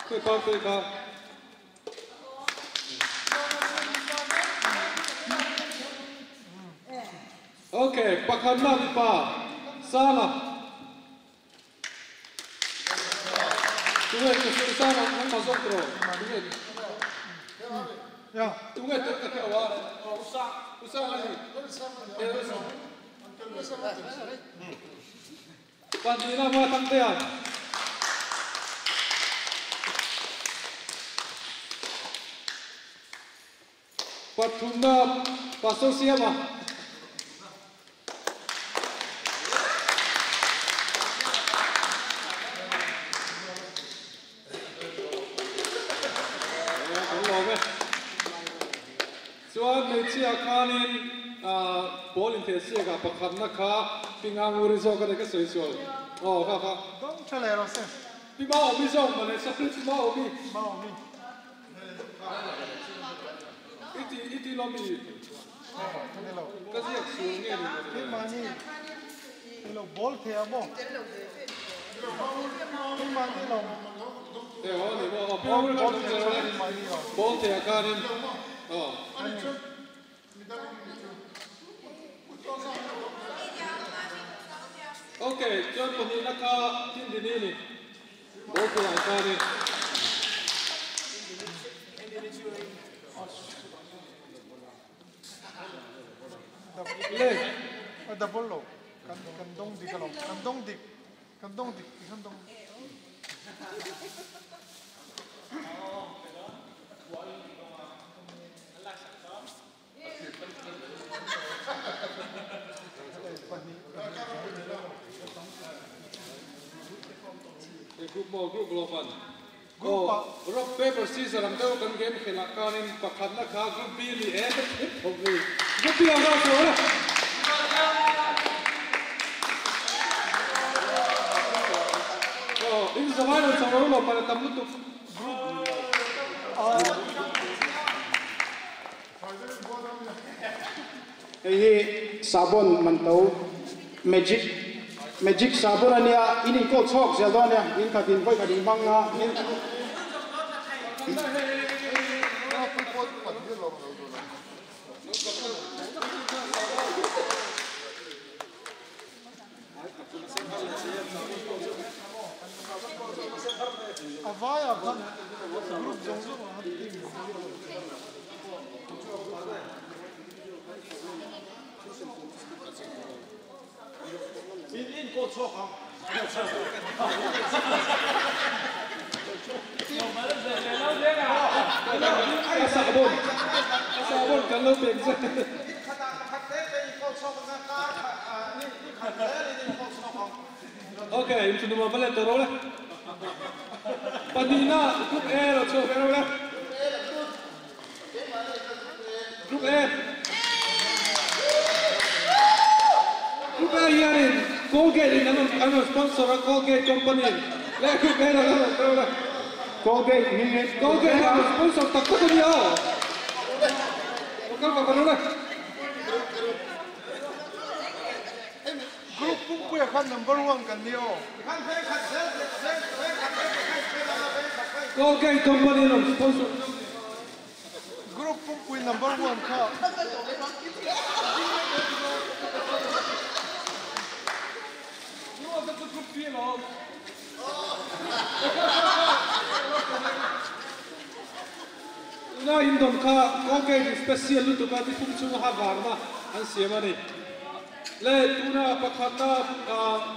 Khawi Partei kha? Ok, pakhatna mipa Sanga. Tunge ka sawi Sanga nangmah zawk tawh. Tunge? Tunge tel ka keuh a? Usanga a ni. Pahnihna hma thang te a. Pathumna Pastor Siama. hmeichhia khanin pawl inthehsiakah pakhatna kha Pi Nganguri zawk a ni ka sawi sual. Aw kha kha. Dawng tha leh rawh se. Pi Maawmi zawk mawle sorry Pi Maawmi. Maawmi. I ti i ti lawm i. Ka ziak sual nge ni mawle. Keimahni i lo bawl thei a maw? Keimahni lo. E aw ni maw aw Pi Maawmi kha dawng tha leh bawl thei ah khanin aw. Ok, chuan pahnihna kha Tindini ni. Bawl thei ah khanin. Le a double lo kan kan dawng dik alawm kan dawng dik kan dawng dik ti khan dawng Group maw group lo van Aw, rock paper scissor ang deuh kan game khelh ah khanin pakhatna kha group B ni e ka thip thawk ni. Group B ang rau chho la. Aw, in zavai lo chho ro lo pala tam lutuk. Hei hi sabon man to magic magic sabon a nia in inkawl chhuak zel dawn a nia in khat in vawi khat in hmang a in. A vaiah khan group zawng zawng ah khan team in hmang dawn. A sahbawn a sahbawn kan lo pek che. Ok, in chu numa va let tawh ro le. Pahnihna Group A lo chhuak ve ro le. Group A. Group A hianin Colgate in an an rawn sponsor a Colgate company in le Group A lo rawn ro le. Colgate hi Colgate hi an rawn sponsor tak tak a nia aw. Lo kal vak ro le. Group pumpuia khan number one kan ni aw. Colgate company in rawn sponsor. Group pumpui number one kha. Tuna in dawn kha Colgate special lutuk a nithum chhunga ha varna an siam a ni. Le tuna pakhatna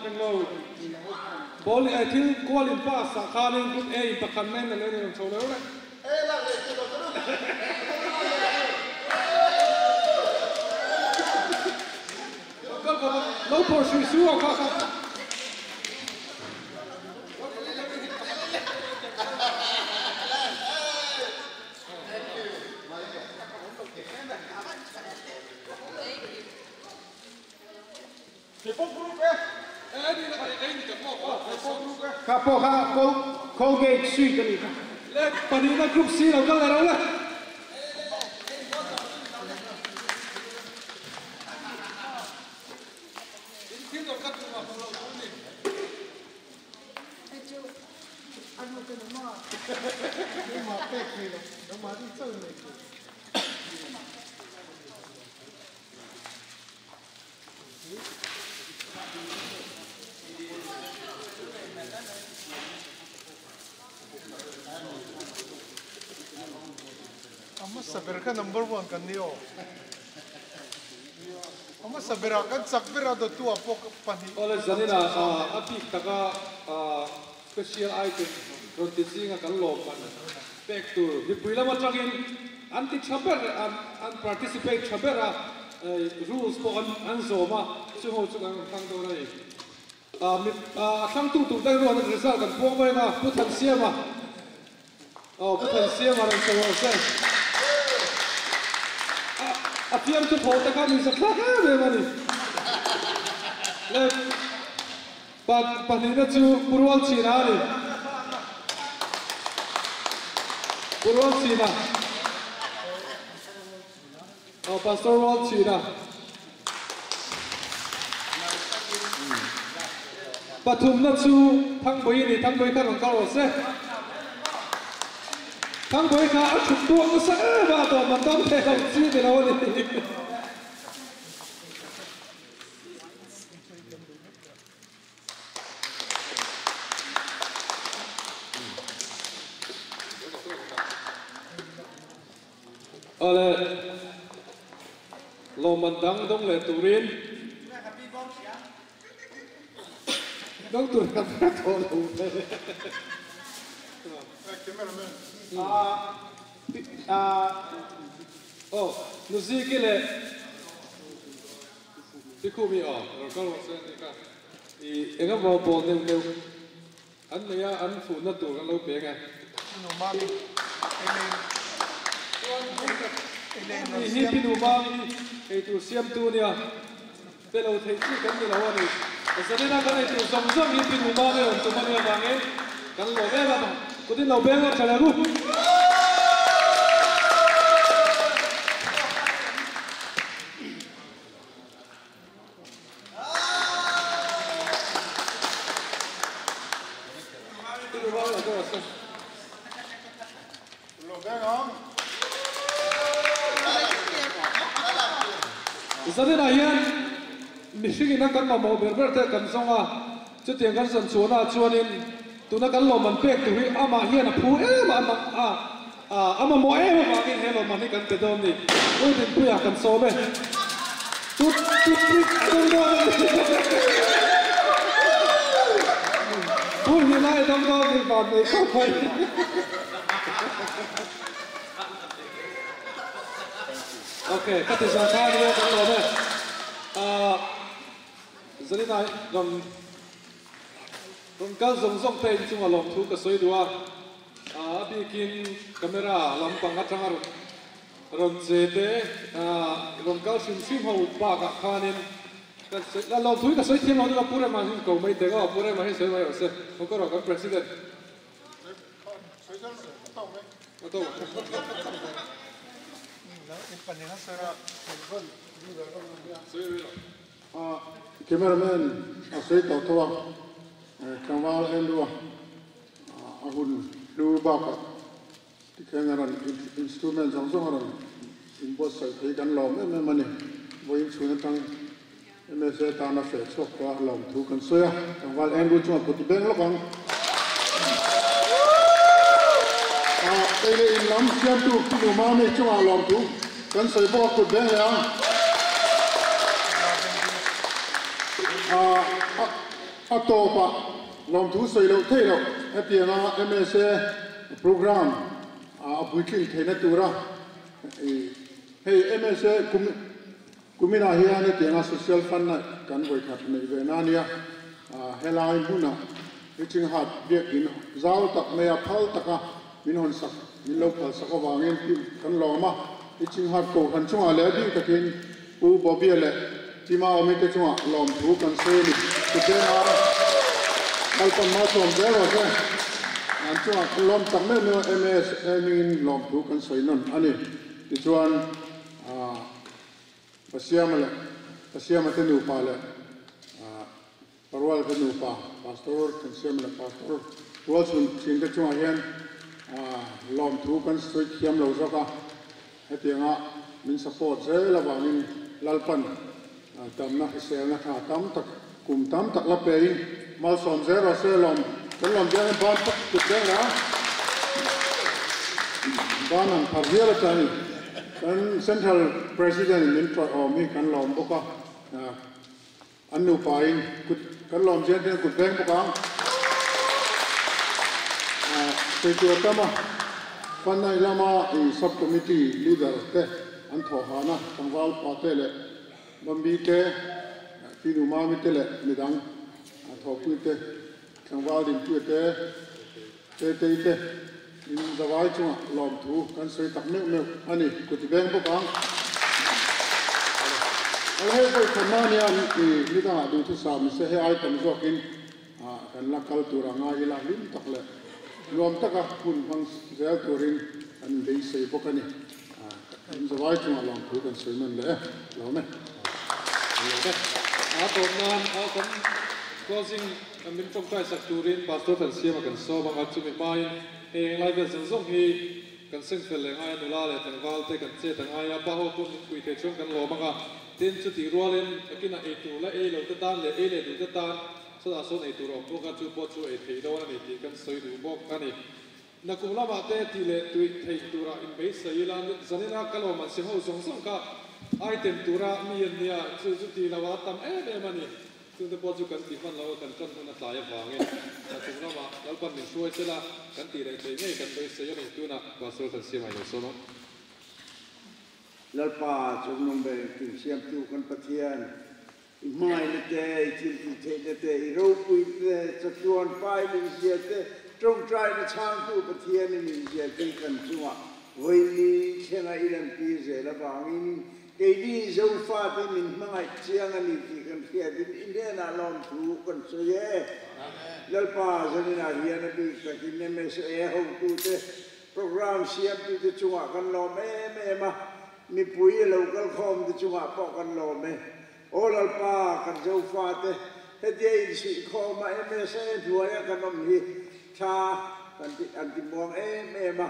englo ball thil kual in pass ah khanin group A in pakhatna in a lo inrawn chho leh reng. Lo phawrh sui su a kha kha. Kha pawh kha Colgate suite a nih kha. Le pahnihna group C lo kal leh ro le. A hmasa ber kha number one kan ni aw. A hmasa berah kan chak ber a dawttu ah pawh pahnih. Awle zanin ah a bik taka special item rawn ti zinga kan lawm man pek tur mipui lam atangin an ti tha ber an participate tha ber a rules pawh an zawm a chung ho chu kan rawn thlang dawn a ni. A thlangtu tur daih ruan result kan puang mai anga Pu Thansiama aw Pu Thansiama rawn sawi rawh se. A fiamthu thaw te kha min zathlak em em a ni. Le pa pahnihna chu Pu Rualchhina a ni. Pu Rualchhina. Aw Pastor Rualchhina. Pathumna chu Thangbawi a ni. Thangbawi kha rawn kal rawh se. Thangbawi kha a chhuk duak nasa em a, dawm an dawm thei lo chi ni lo a ni. Awle, lawmman dang dawng leh turin dawng tur kan hre tawh lo ve. Aw, Nuziki leh Pikhumi aw, rawn kal rawh se a nih kha. I engemaw bawl neuh neuh. An nei a, an fuhna tur an lo peng e. Ni hi Pinu Mami eitur siamtu nia, pe lo theih chi kan ni lo a ni. Zanina kan eitur zawng zawng hi Pinu Mami rawn tum a nih avangin kan lawm em a, kutin lo beng lawk tha leh ru. Zaninah hian mihringin a kan mamawh ber ber te kan zawng a, chutiang kan zawn chuanah chuanin tuna kan lawmman pek tur hi amah hian a phu em a, a mamawh em avangin he lawmman hi kan pe dawn ni. U Dinpuia kan sawm e. Tut tut tut a dawng dawn a ni. Pu Hnilai a dawng dawn ni van nei khawp mai. Ok, ka ti zawng kha ania kan lawm e. Zalina rawn rawn kal zawng zawng te inchunga lawmthu ka sawi duh a. A bikin camera lampang atanga rawn rawn che te rawn kal hrim hrim ho bakah khanin ka sawi la lawmthu hi ka sawi thiam lo deuh a Pu Rema hi ko mai teh aw Pu Rema hi sawi mai rawh se haw ka rawh kan president a to Cameraman a sawi tawh tho a tlangval Andrew a. A hun hlu bakah tikhian a rawn instrument zawng zawng a rawn inbuatsaih thei kan lawm em em a ni. Vawiin chhun atang MSA tana feh chhuak tawh a lawm thu kan sawi a, tlangval Andrew chuan kut i beng lawk ang. A ei leh in lam siamtu Pu Mami chungah lawm thu kan sawi bawk a kut beng leh ang. A tawpah lawmthu sawi loh theih loh hetianga MSA programme a puitling theihna tura hei MSA kum kuminah hian hetianga social fund a kan vawikhat neih ve na ania helai hmunah Reaching Heart biakin zau tak mai a phal taka min hawn sak min lo phal sak avangin kan lawm a Reaching Heart kohhran chungah leh a bik takin Pu Bobia leh Tima Awmite chungah lawmthu kan sawi a ni. Kutbenga Lalpan malsawm zel rawh se. An chungah kan lawm tak meuh meuh a, MASA hmingin lawmthu kan sawi nawn a ni. Tichuan, Pasiama leh Pasiama te nupa leh Parual te nupa Pastor Thansiama leh Pastor Rualchhun thinte chungah hian lawmthu kan sawi thiam lo zawk a. Hetianga min support zel avangin Lalpan damna hriselna tha tam tak kum tam tak la pein malsawm zel rawh se lawm kan lawm biang in ban tak tut reng reng a ban an phar hial atangin kan Central President in min tawih awm hi kan lawm bawk a. An nupain kut kan lawm chian hian kut veng bawk ang. Sawitur tam a, Fanai lama i sub committee leader te an thawh hana tlangval pa te leh Bambi te, Pinu Mami te leh midang thawhpui te, tlangval Dinpuia te, Tetei te in zavai chungah lawmthu kan sawi tak meuh meuh a ni, kut i veng bawk ang. Al hei vawi khat na nia i nidangah duhthusam ni se hei ai tam zawkin kan la kal tur a ngai ila hlim tak leh nuam taka hun hmang zel turin kan beisei bawk a ni. In zavai chungah lawmthu kan sawi nawn leh e. Lawm e. A tawp nan a kan closing min tawngtai sak turin Pastor Thansiama kan sawm ang a, chumi hmain hei englai vel zawng zawng hi kan seng fel leh ngai a, nula leh tlangval te kan chet a ngai a, pa ho pawh min pui thei chuan kan lawm ang a, tin chutih rualin takin a eitur la ei lo te tan leh ei leh duh te tan sawtah sawn eitur a awm bawk a, chu pawh chu ei theih dawn a ni tih kan sawi duh bawk a ni. Nakum lamah te tih leh tuih theih turah inbeisei ila, zanina ka lawm an si ho zawng zawng kha item tura mi an nia, chu chu tih loh a tam em em a ni. Chungte pawh chu kan tih hman loh a kan tan hun a tlai avangin nakum lamah Lalpan min hruai sela kan tih leh theih ngei kan beisei a ni. Tunah Pastor Thansiama i lo sawm ang. Lalpa chungnung ber engkim siamtu kan Pathian, I hmangaihna te, i thiltihtheihna te, i ropuite, chatuan pai min zia te, tawngtaina chhangtu Pathian i min zia te kan chungah vawiin thlenga i lantir zel avangin keini Zofate min hmangaih chiang a ni tih kan hriatin i hnenah lawmthu kan sawi e. Lalpa zaninah hian a bik takin MSA hotute program siamtute chungah kan lawm em em a, mipui a lo kalkhawmte chungah pawh kan lawm e. Aw Lalpa, kan Zofate, hetia insuihkhawma MSA hnuaia kan awm hi tha kan ti an ti muang em em a,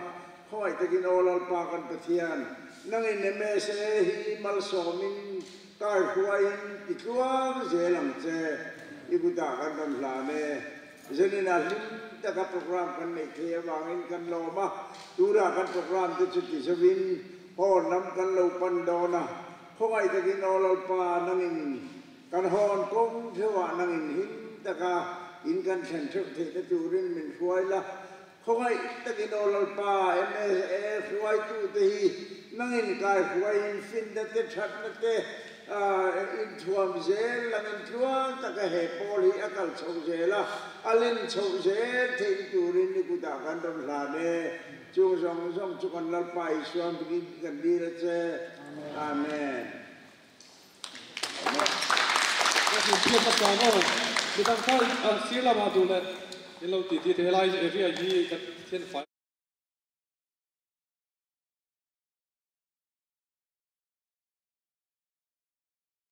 khawngaih takin Aw Lalpa kan Pathian, nangin MSA hi malsawmin kar hruaiin ti tluang zel ang che, i kutah kan rawn hlan e. Zaninah hlim taka program kan neih thei avangin kan lawm a, tunah kan program te chu ti zovin hawn lam kan lo pan dawn a, Khawngaih takin aw Lalpa nangin kan hawn kawng theuhah nangin him taka in kan thlen theuh theihna turin min hruai la. Khawngaih takin aw Lalpa MSA hruaitute hi nangin kai hruaiin finna te thatna te inthuam zel langin tluang taka he pawl hi a kal chhoh zel a, a len chhoh zel theihna turin i kutah kan rawn hlan e. Chung zawng zawng chu kan Lalpa Isua hmingin kan dil a che. Amen. Ka hmu phiat a tlan aw. Midang kha sir lamah duh leh in lo titi thei. Helai area hi ka thian fai.